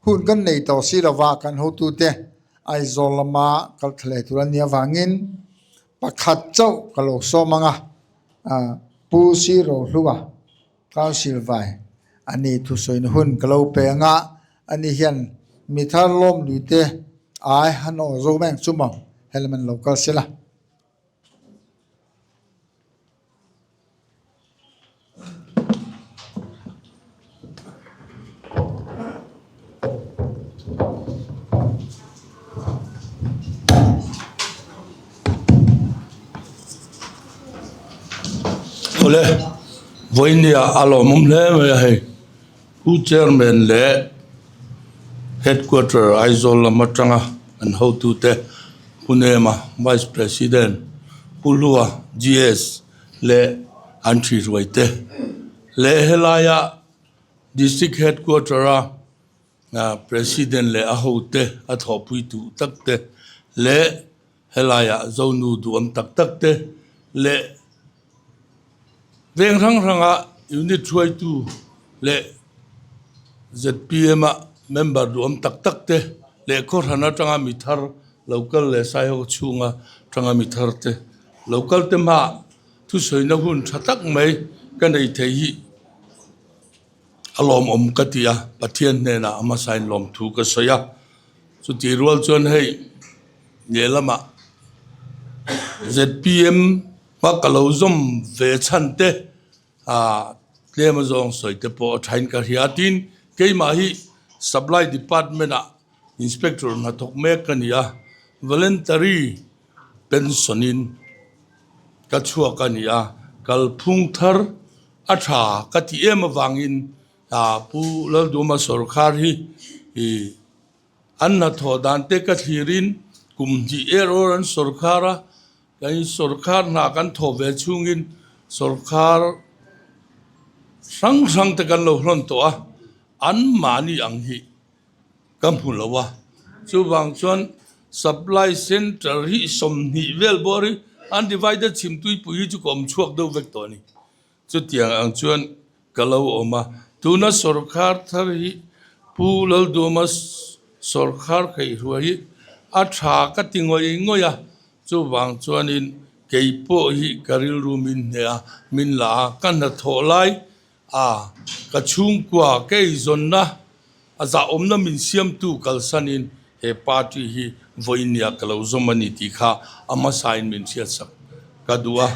Hun kan nei tawh si lova kan hotute Aizawl lama kal thla leh tur a nih avangin pakhat chauh ka lo sawm ang a, Pu Sirohlua Council vai a ni thusawina hun ka lo pe ang a, ani hian mi thar lawm luite ai han aw zo mai ang chu maw helmet lo kal sela. Awle, vawinia a lawmawm hle mai a hei. Pu Chairman leh Headquarter Aizawl lam atanga an hotute Pu Nema, Vice President, Pu Hlua, GS leh an ṭhihruai te leh helaia District Headquarter a President leh a hote a thawhpui duh tak te leh helaiah Zonu duhawm tak tak te leh veng hrang hranga unit hruaitu leh zpm a member duhawm tak tak te leh khawhran atanga mi thar lo kal leh saiho chhunga tanga mi thar te lo kal te hmaah thusawina hun tha tak mai ka nei thei hi a lawmawm ka ti a, Pathian hnenah a hmasain lawmthu ka sawi a, chutih rual chuan hei lehlamah zpm a ka lo zawm ve chhan te ah tlem a zawng sawi te pawh a thain ka hria tin keimah hi supply department ah inspector hnathawk mek ka ni a, voluntary pension in ka chhuak a ni a, kalphung thar a tha ka ti em avangin Pu Lalduma sawrkar hi ih an hnathawh dan te ka thlirin kum hnih er awr an sawrkar a. Kan sorkar hna kan thawh ve chhungin sorkar hrang hrang te kan lo hlawn tawh a, anmahni ang hi ka hmu lo a. Chuvang chuan supply centre hi 20 vel bawr hi undivided chhimtuipui hi chu ka awm chhuak deuh vek tawh a ni. Chutiang ang chuan ka lo awm a, tuna sorkar thar hi Pu Lalduama sorkar kaihhruai hi a tha ka ti ngawih ngawih a, chuvang chuanin kei pawh hi ka rilru min hneh a, min la a, ka hnathawh lai a ka chhungkua ka eizawnna a zahawmna min siamtu kalsanin he party hi vawinia ka lo zawm a ni tih kha a hmasain min hriatsak ka duh a.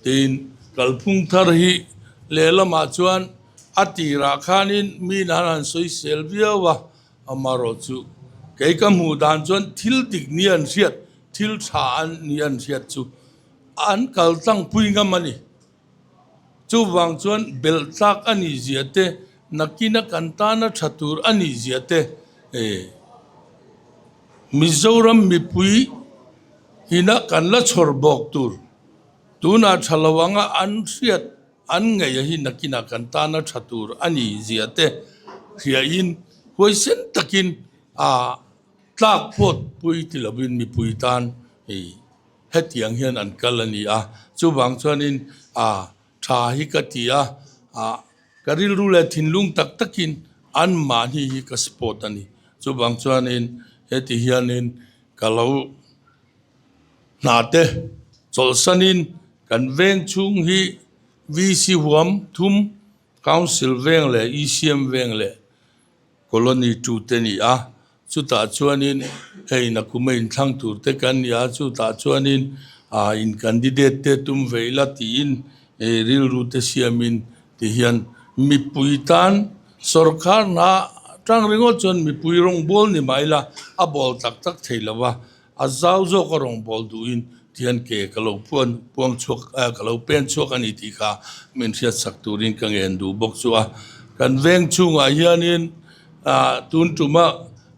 Tin, kalphung thar hi lehlamah chuan a tirah khanin mi nan han sawisel viau a, amarawh chu kei ka hmuh dan chuan thil dik ni an hriat, thil tha an ni an hriat chu an kal tlangpui ngam a ni. Chuvang chuan belh tlak a nih zia te, nakina kan tana tha tur a nih zia te, Mizoram mipui ina kan la chhawr bawk tur tunah tha lo anga an hriat an ngaih hi nakina kan tana tha tur a nih zia te hriain huaisen takin a tlak phawt pui ti lovin mipui tan Hetiang hian an kal a ni a, chuvang chuanin a tha hi ka ti a, ah ka rilru leh thinlung tak takin anmahni hi ka support a ni. Chuvang chuanin heti hianin ka lo hna te chawlhsanin kan veng chhung hi VC huam thum Council veng leh ECM veng leh Colony tu te ni a, chutah chuanin hei nakum a inthlang tur te kan ni a, chutah chuanin ah in candidate te tum ve ila tiin rilru te siamin ti hian mipui tan sorkar hna tang ringawt chuan mipui rawngbawl ni mah ila a bawl tak tak thei lo va, a zau zawk a rawngbawl duhin ti hian ke ka lo puan puang chhuak ka lo pen chhuak a ni tih kha min hriat sak turin ka ngen duh bawk chu a. Kan veng chhungah hianin ah tun tuma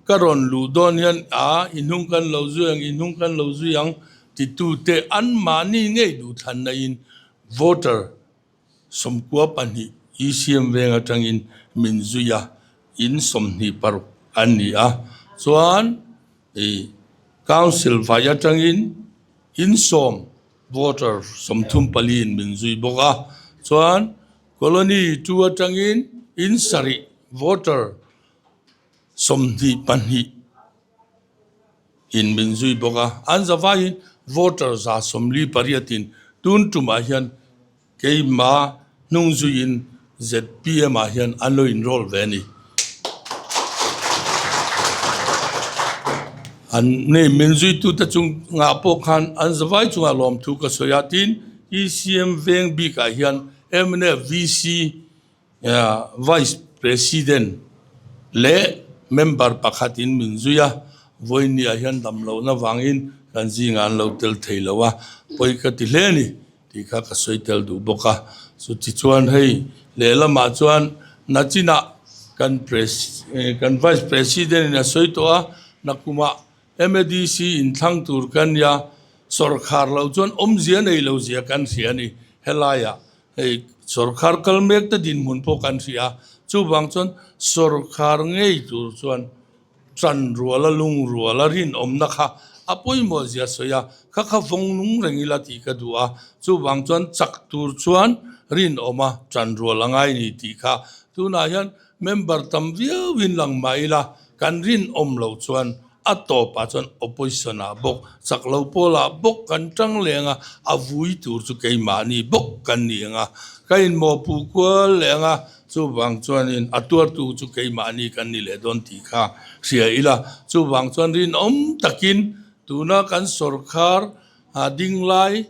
ka rawn luh dawn hian ah i hnung kan lo zui ang i hnung kan lo zui ang titute anmahni ngei duhthlanna in voter 92 ECM veng atangin min zui a in 26 an ni a chuan Ih Council vai atangin in sawm voter 34 in min zui bawk a, chuan Colony 2 atangin in sarih voter 22 in min zui bawk a, an zavaiin voter 148 in tun tumah hian Keimah hnung zuiin zpm ah hian an lo inroll ve a ni. An nei min zuitute chungah pawh khan an zavai chungah lawmthu ka sawi a, tin ECM veng bikah hian mnf VC Vice President leh member pakhatin min zui a, vawinia hian damlohna vangin kan zingah an lo tel thei lo a, pawi ka ti hle a ni. Tih kha ka sawi tel duh bawk a, chutichuan hei lehlamah chuan nachinah kan pres kan vice president in a sawi tawh a, nakumah MADC inthlang tur kan nia, sawrkhar lo chuan awmzia nei lo zia kan hria a ni, helaiah hei sawrkhar kal mek te dinhmun pawh kan hria a, chuvang chuan sawrkhar ngei tur chuan Chan rual a lung rual a rinawmna kha a pawimawh zia sawi a, kha kha vawng nung reng ila tih ka duh a, chuvang chuan chak tur chuan rinawm a chan rual a ngai ni tih kha tunah hian member tam viauin lang mah ila kan rinawm loh chuan a tawpah chuan opposition ah bawk chak lo pawlah bawk kan tang leng a, a vui tur chu keimahni bawk kan ni ang a, ka inmawhpuh kual leng a. Chuvang chuanin a tuartu chu keimahni kan ni leh dawn tih kha hria ila. Chuvang chuan rinawm takin tuna kan sawrkhar dinglai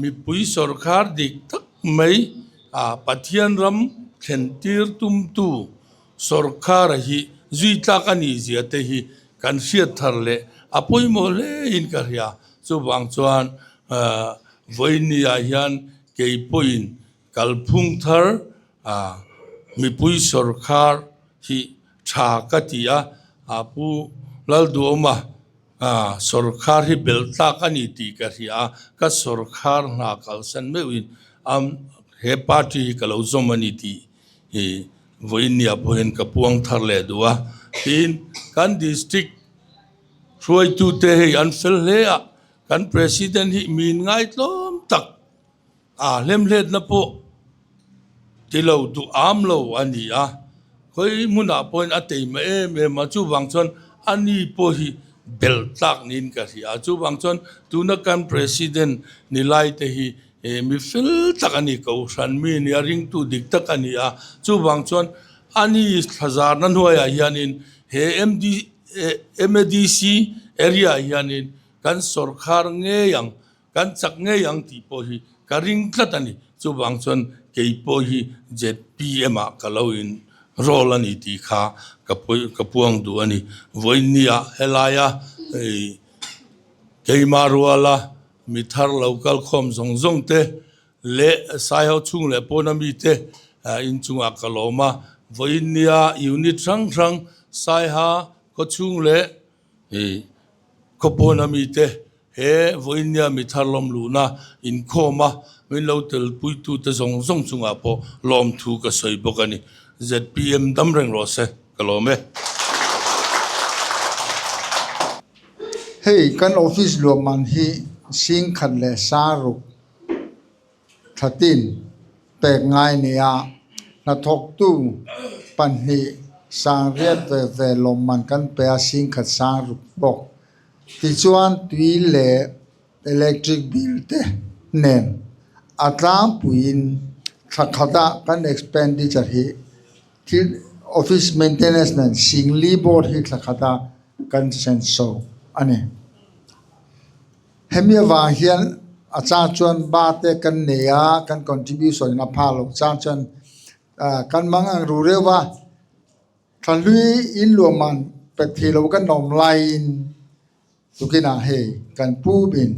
mipui sawrkhar dik tak mai Pathian ram thlentir tumtu sawrkhara hi zui tlak a nih zia te hi kan hriat thar leh a pawimawh hle in ka hria. Chuvang chuan vawinia hian kei pawhin Kalphung thar a mipui sawrkhar hi tha ka ti a, a Pu Lalduhawma Sawrkhar hi belh tlak a ni tih ka hria a, ka sawrkhar hna kalsan meuhin he party hi ka lo zawm a ni tih hi vawiinniah pawhin ka puang thar leh duh a. Tin, kan district hruaitute hei an fel hle a, kan president hi min ngaitlawm tak A hlemhletna pawh ti lo duh am lo a ni a, khawi hmunah pawhin a teima em em a, chuvang chuan a ni pawh hi belh tlak niin ka hria a, chuvang chuan tuna kan President ni lai te hi mi fel tak a ni, kohhran mi a ni a, ringtu dik tak a ni a, chuvang chuan a ni thlazarna hnuaiah hianin he MD MADC area ah hianin kan sawrkhar ngei ang. Kan chak ngei ang tih pawh hi ka ring tlat a ni. Chuvang chuan kei pawh hi zpm ah ka lo in roll a ni tih kha ka ka puang duh a ni. Vawiinniah helaia keimah ruala mi thar lo kal khawm zawng zawng te leh Saiho chhung leh pawna mite inchungah ka lawm a. Vawiinnia unit hrang hrang Saiha khawchhung leh Khawpawn a mite he vawiinnia mi thar lawm luhna inkhawm a min lo telpuitute zawng zawng chungah pawh lawmthu ka sawi bawk a ni. Zpm dam reng rawh se, ka lawm e. Hei kan office luahman hi singkhat leh saruk Thlatin pek ngai nia hnathawktu pahnih sangriat ve ve lawmman kan pe a, singkhat sang ruk bawk. Tichuan tui leh electric bill te nen a tlangpuiin thla khatah kan expenditure hi thil office maintenance nen singli board hi thla khatah kan senso a ni. Hemi avang hian a chang chuan ba te kan nei a, kan contribution in a phak loh chang chuan kan mang ang ru reuh va, thlahlui in luahman pe thei lo kan awm laiin tukinah hei kan pu bin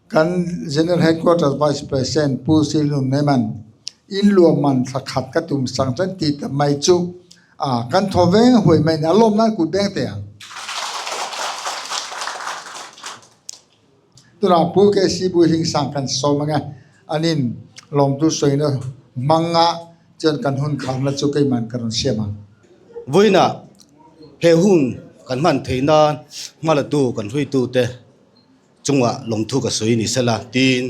kan General Headquarters Vice President Pu Silnun Neman in luahman thla khat ka tum sang chuan ti ta mai chu kan thaw veng huai mai a ni, a lawm nan kut beng teh ang. Tunah Pu KC Bui Hlingsang kan sawm ang e, an in lawmtu sawina hmanga chuan kan hun kharna chu keimah ka rawn siam ang. Vawiinah he hun kan hman theih nan hmalatu kan hruaitute chungah lawmthu ka sawi ni sela tiin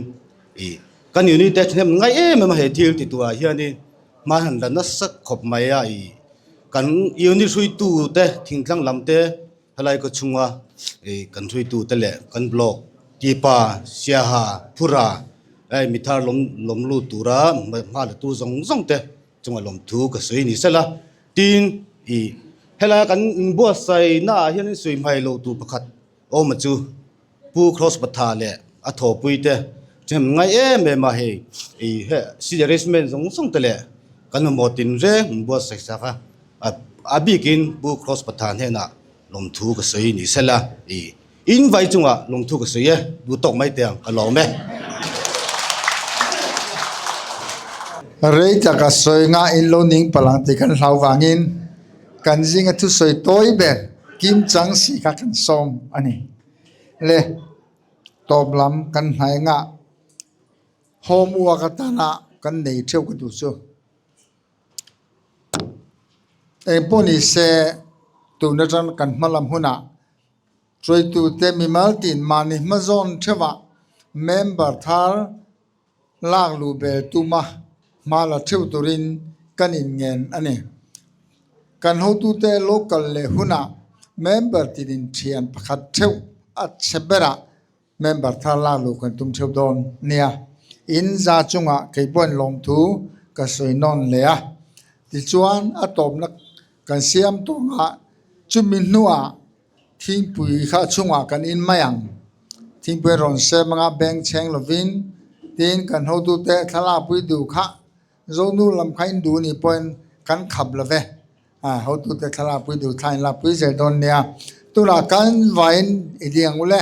ih kan unit te thahnem ngai em em a he thil ti turah hianin hma han la nasa khawp mai a ih kan unit hruaitu te thingtlang lam te Helai khaw chhunga ih kan hruaitute leh kan block Tipa, Siaha, Phura hei mi thar lawm lawm lut tura hma la tu zawng zawng te chunga lawmthu ka sawi ni sela. Tin ih helai kan inbuatsaih naah hian sawi hmai lo tur pakhat awm a chu Pu Cross Patha leh a thawhpui te ṭhahnem ngai em em a hei ih he seat arrangement zawng zawng te leh kan mamawh tinreng inbuatsaih sak a. A bikin Pu Cross Pathan hnenah lawmthu ka sawi ni sela i in vai chungah lawmthu ka sawi e, duh tawk mai teh ang ka lawm e. Rei tak a sawi nga in lo ning palh ang tih kan hlau vangin kan zinga thusawi tawi ber Kim Chang si kha kan sawm a ni. Le tawp lam kan hnai ngah homework atana kan nei theuh ka duh chu. Engpawh ni se, tun atang kan hma lam hunah hruaitute mimal tin mahni hmazawn theuhah member thar lak luh bel tuma hma la theuh turin kan inngen a ni. Kan hotute local leh hunah member tinin thian pakhat theuh a chhe berah Member thar lak luh kan tum theuh dawn nia. In za chungah kei pawhin lawmthu ka sawi nawn leh a. Tichuan a tawpna kan siam tawngah chumi hnuah thingpui kha chungah kan in mai ang. Thingpui a rawn sem anga beng chheng lovin tin kan hotute thlalakpui duh kha Zonu lam kha in duh nih pawhin kan khap lo ve. A hotute thlalakpui duh thla in lakpui zel dawn nia. Tunah kan vain i ding ang u le.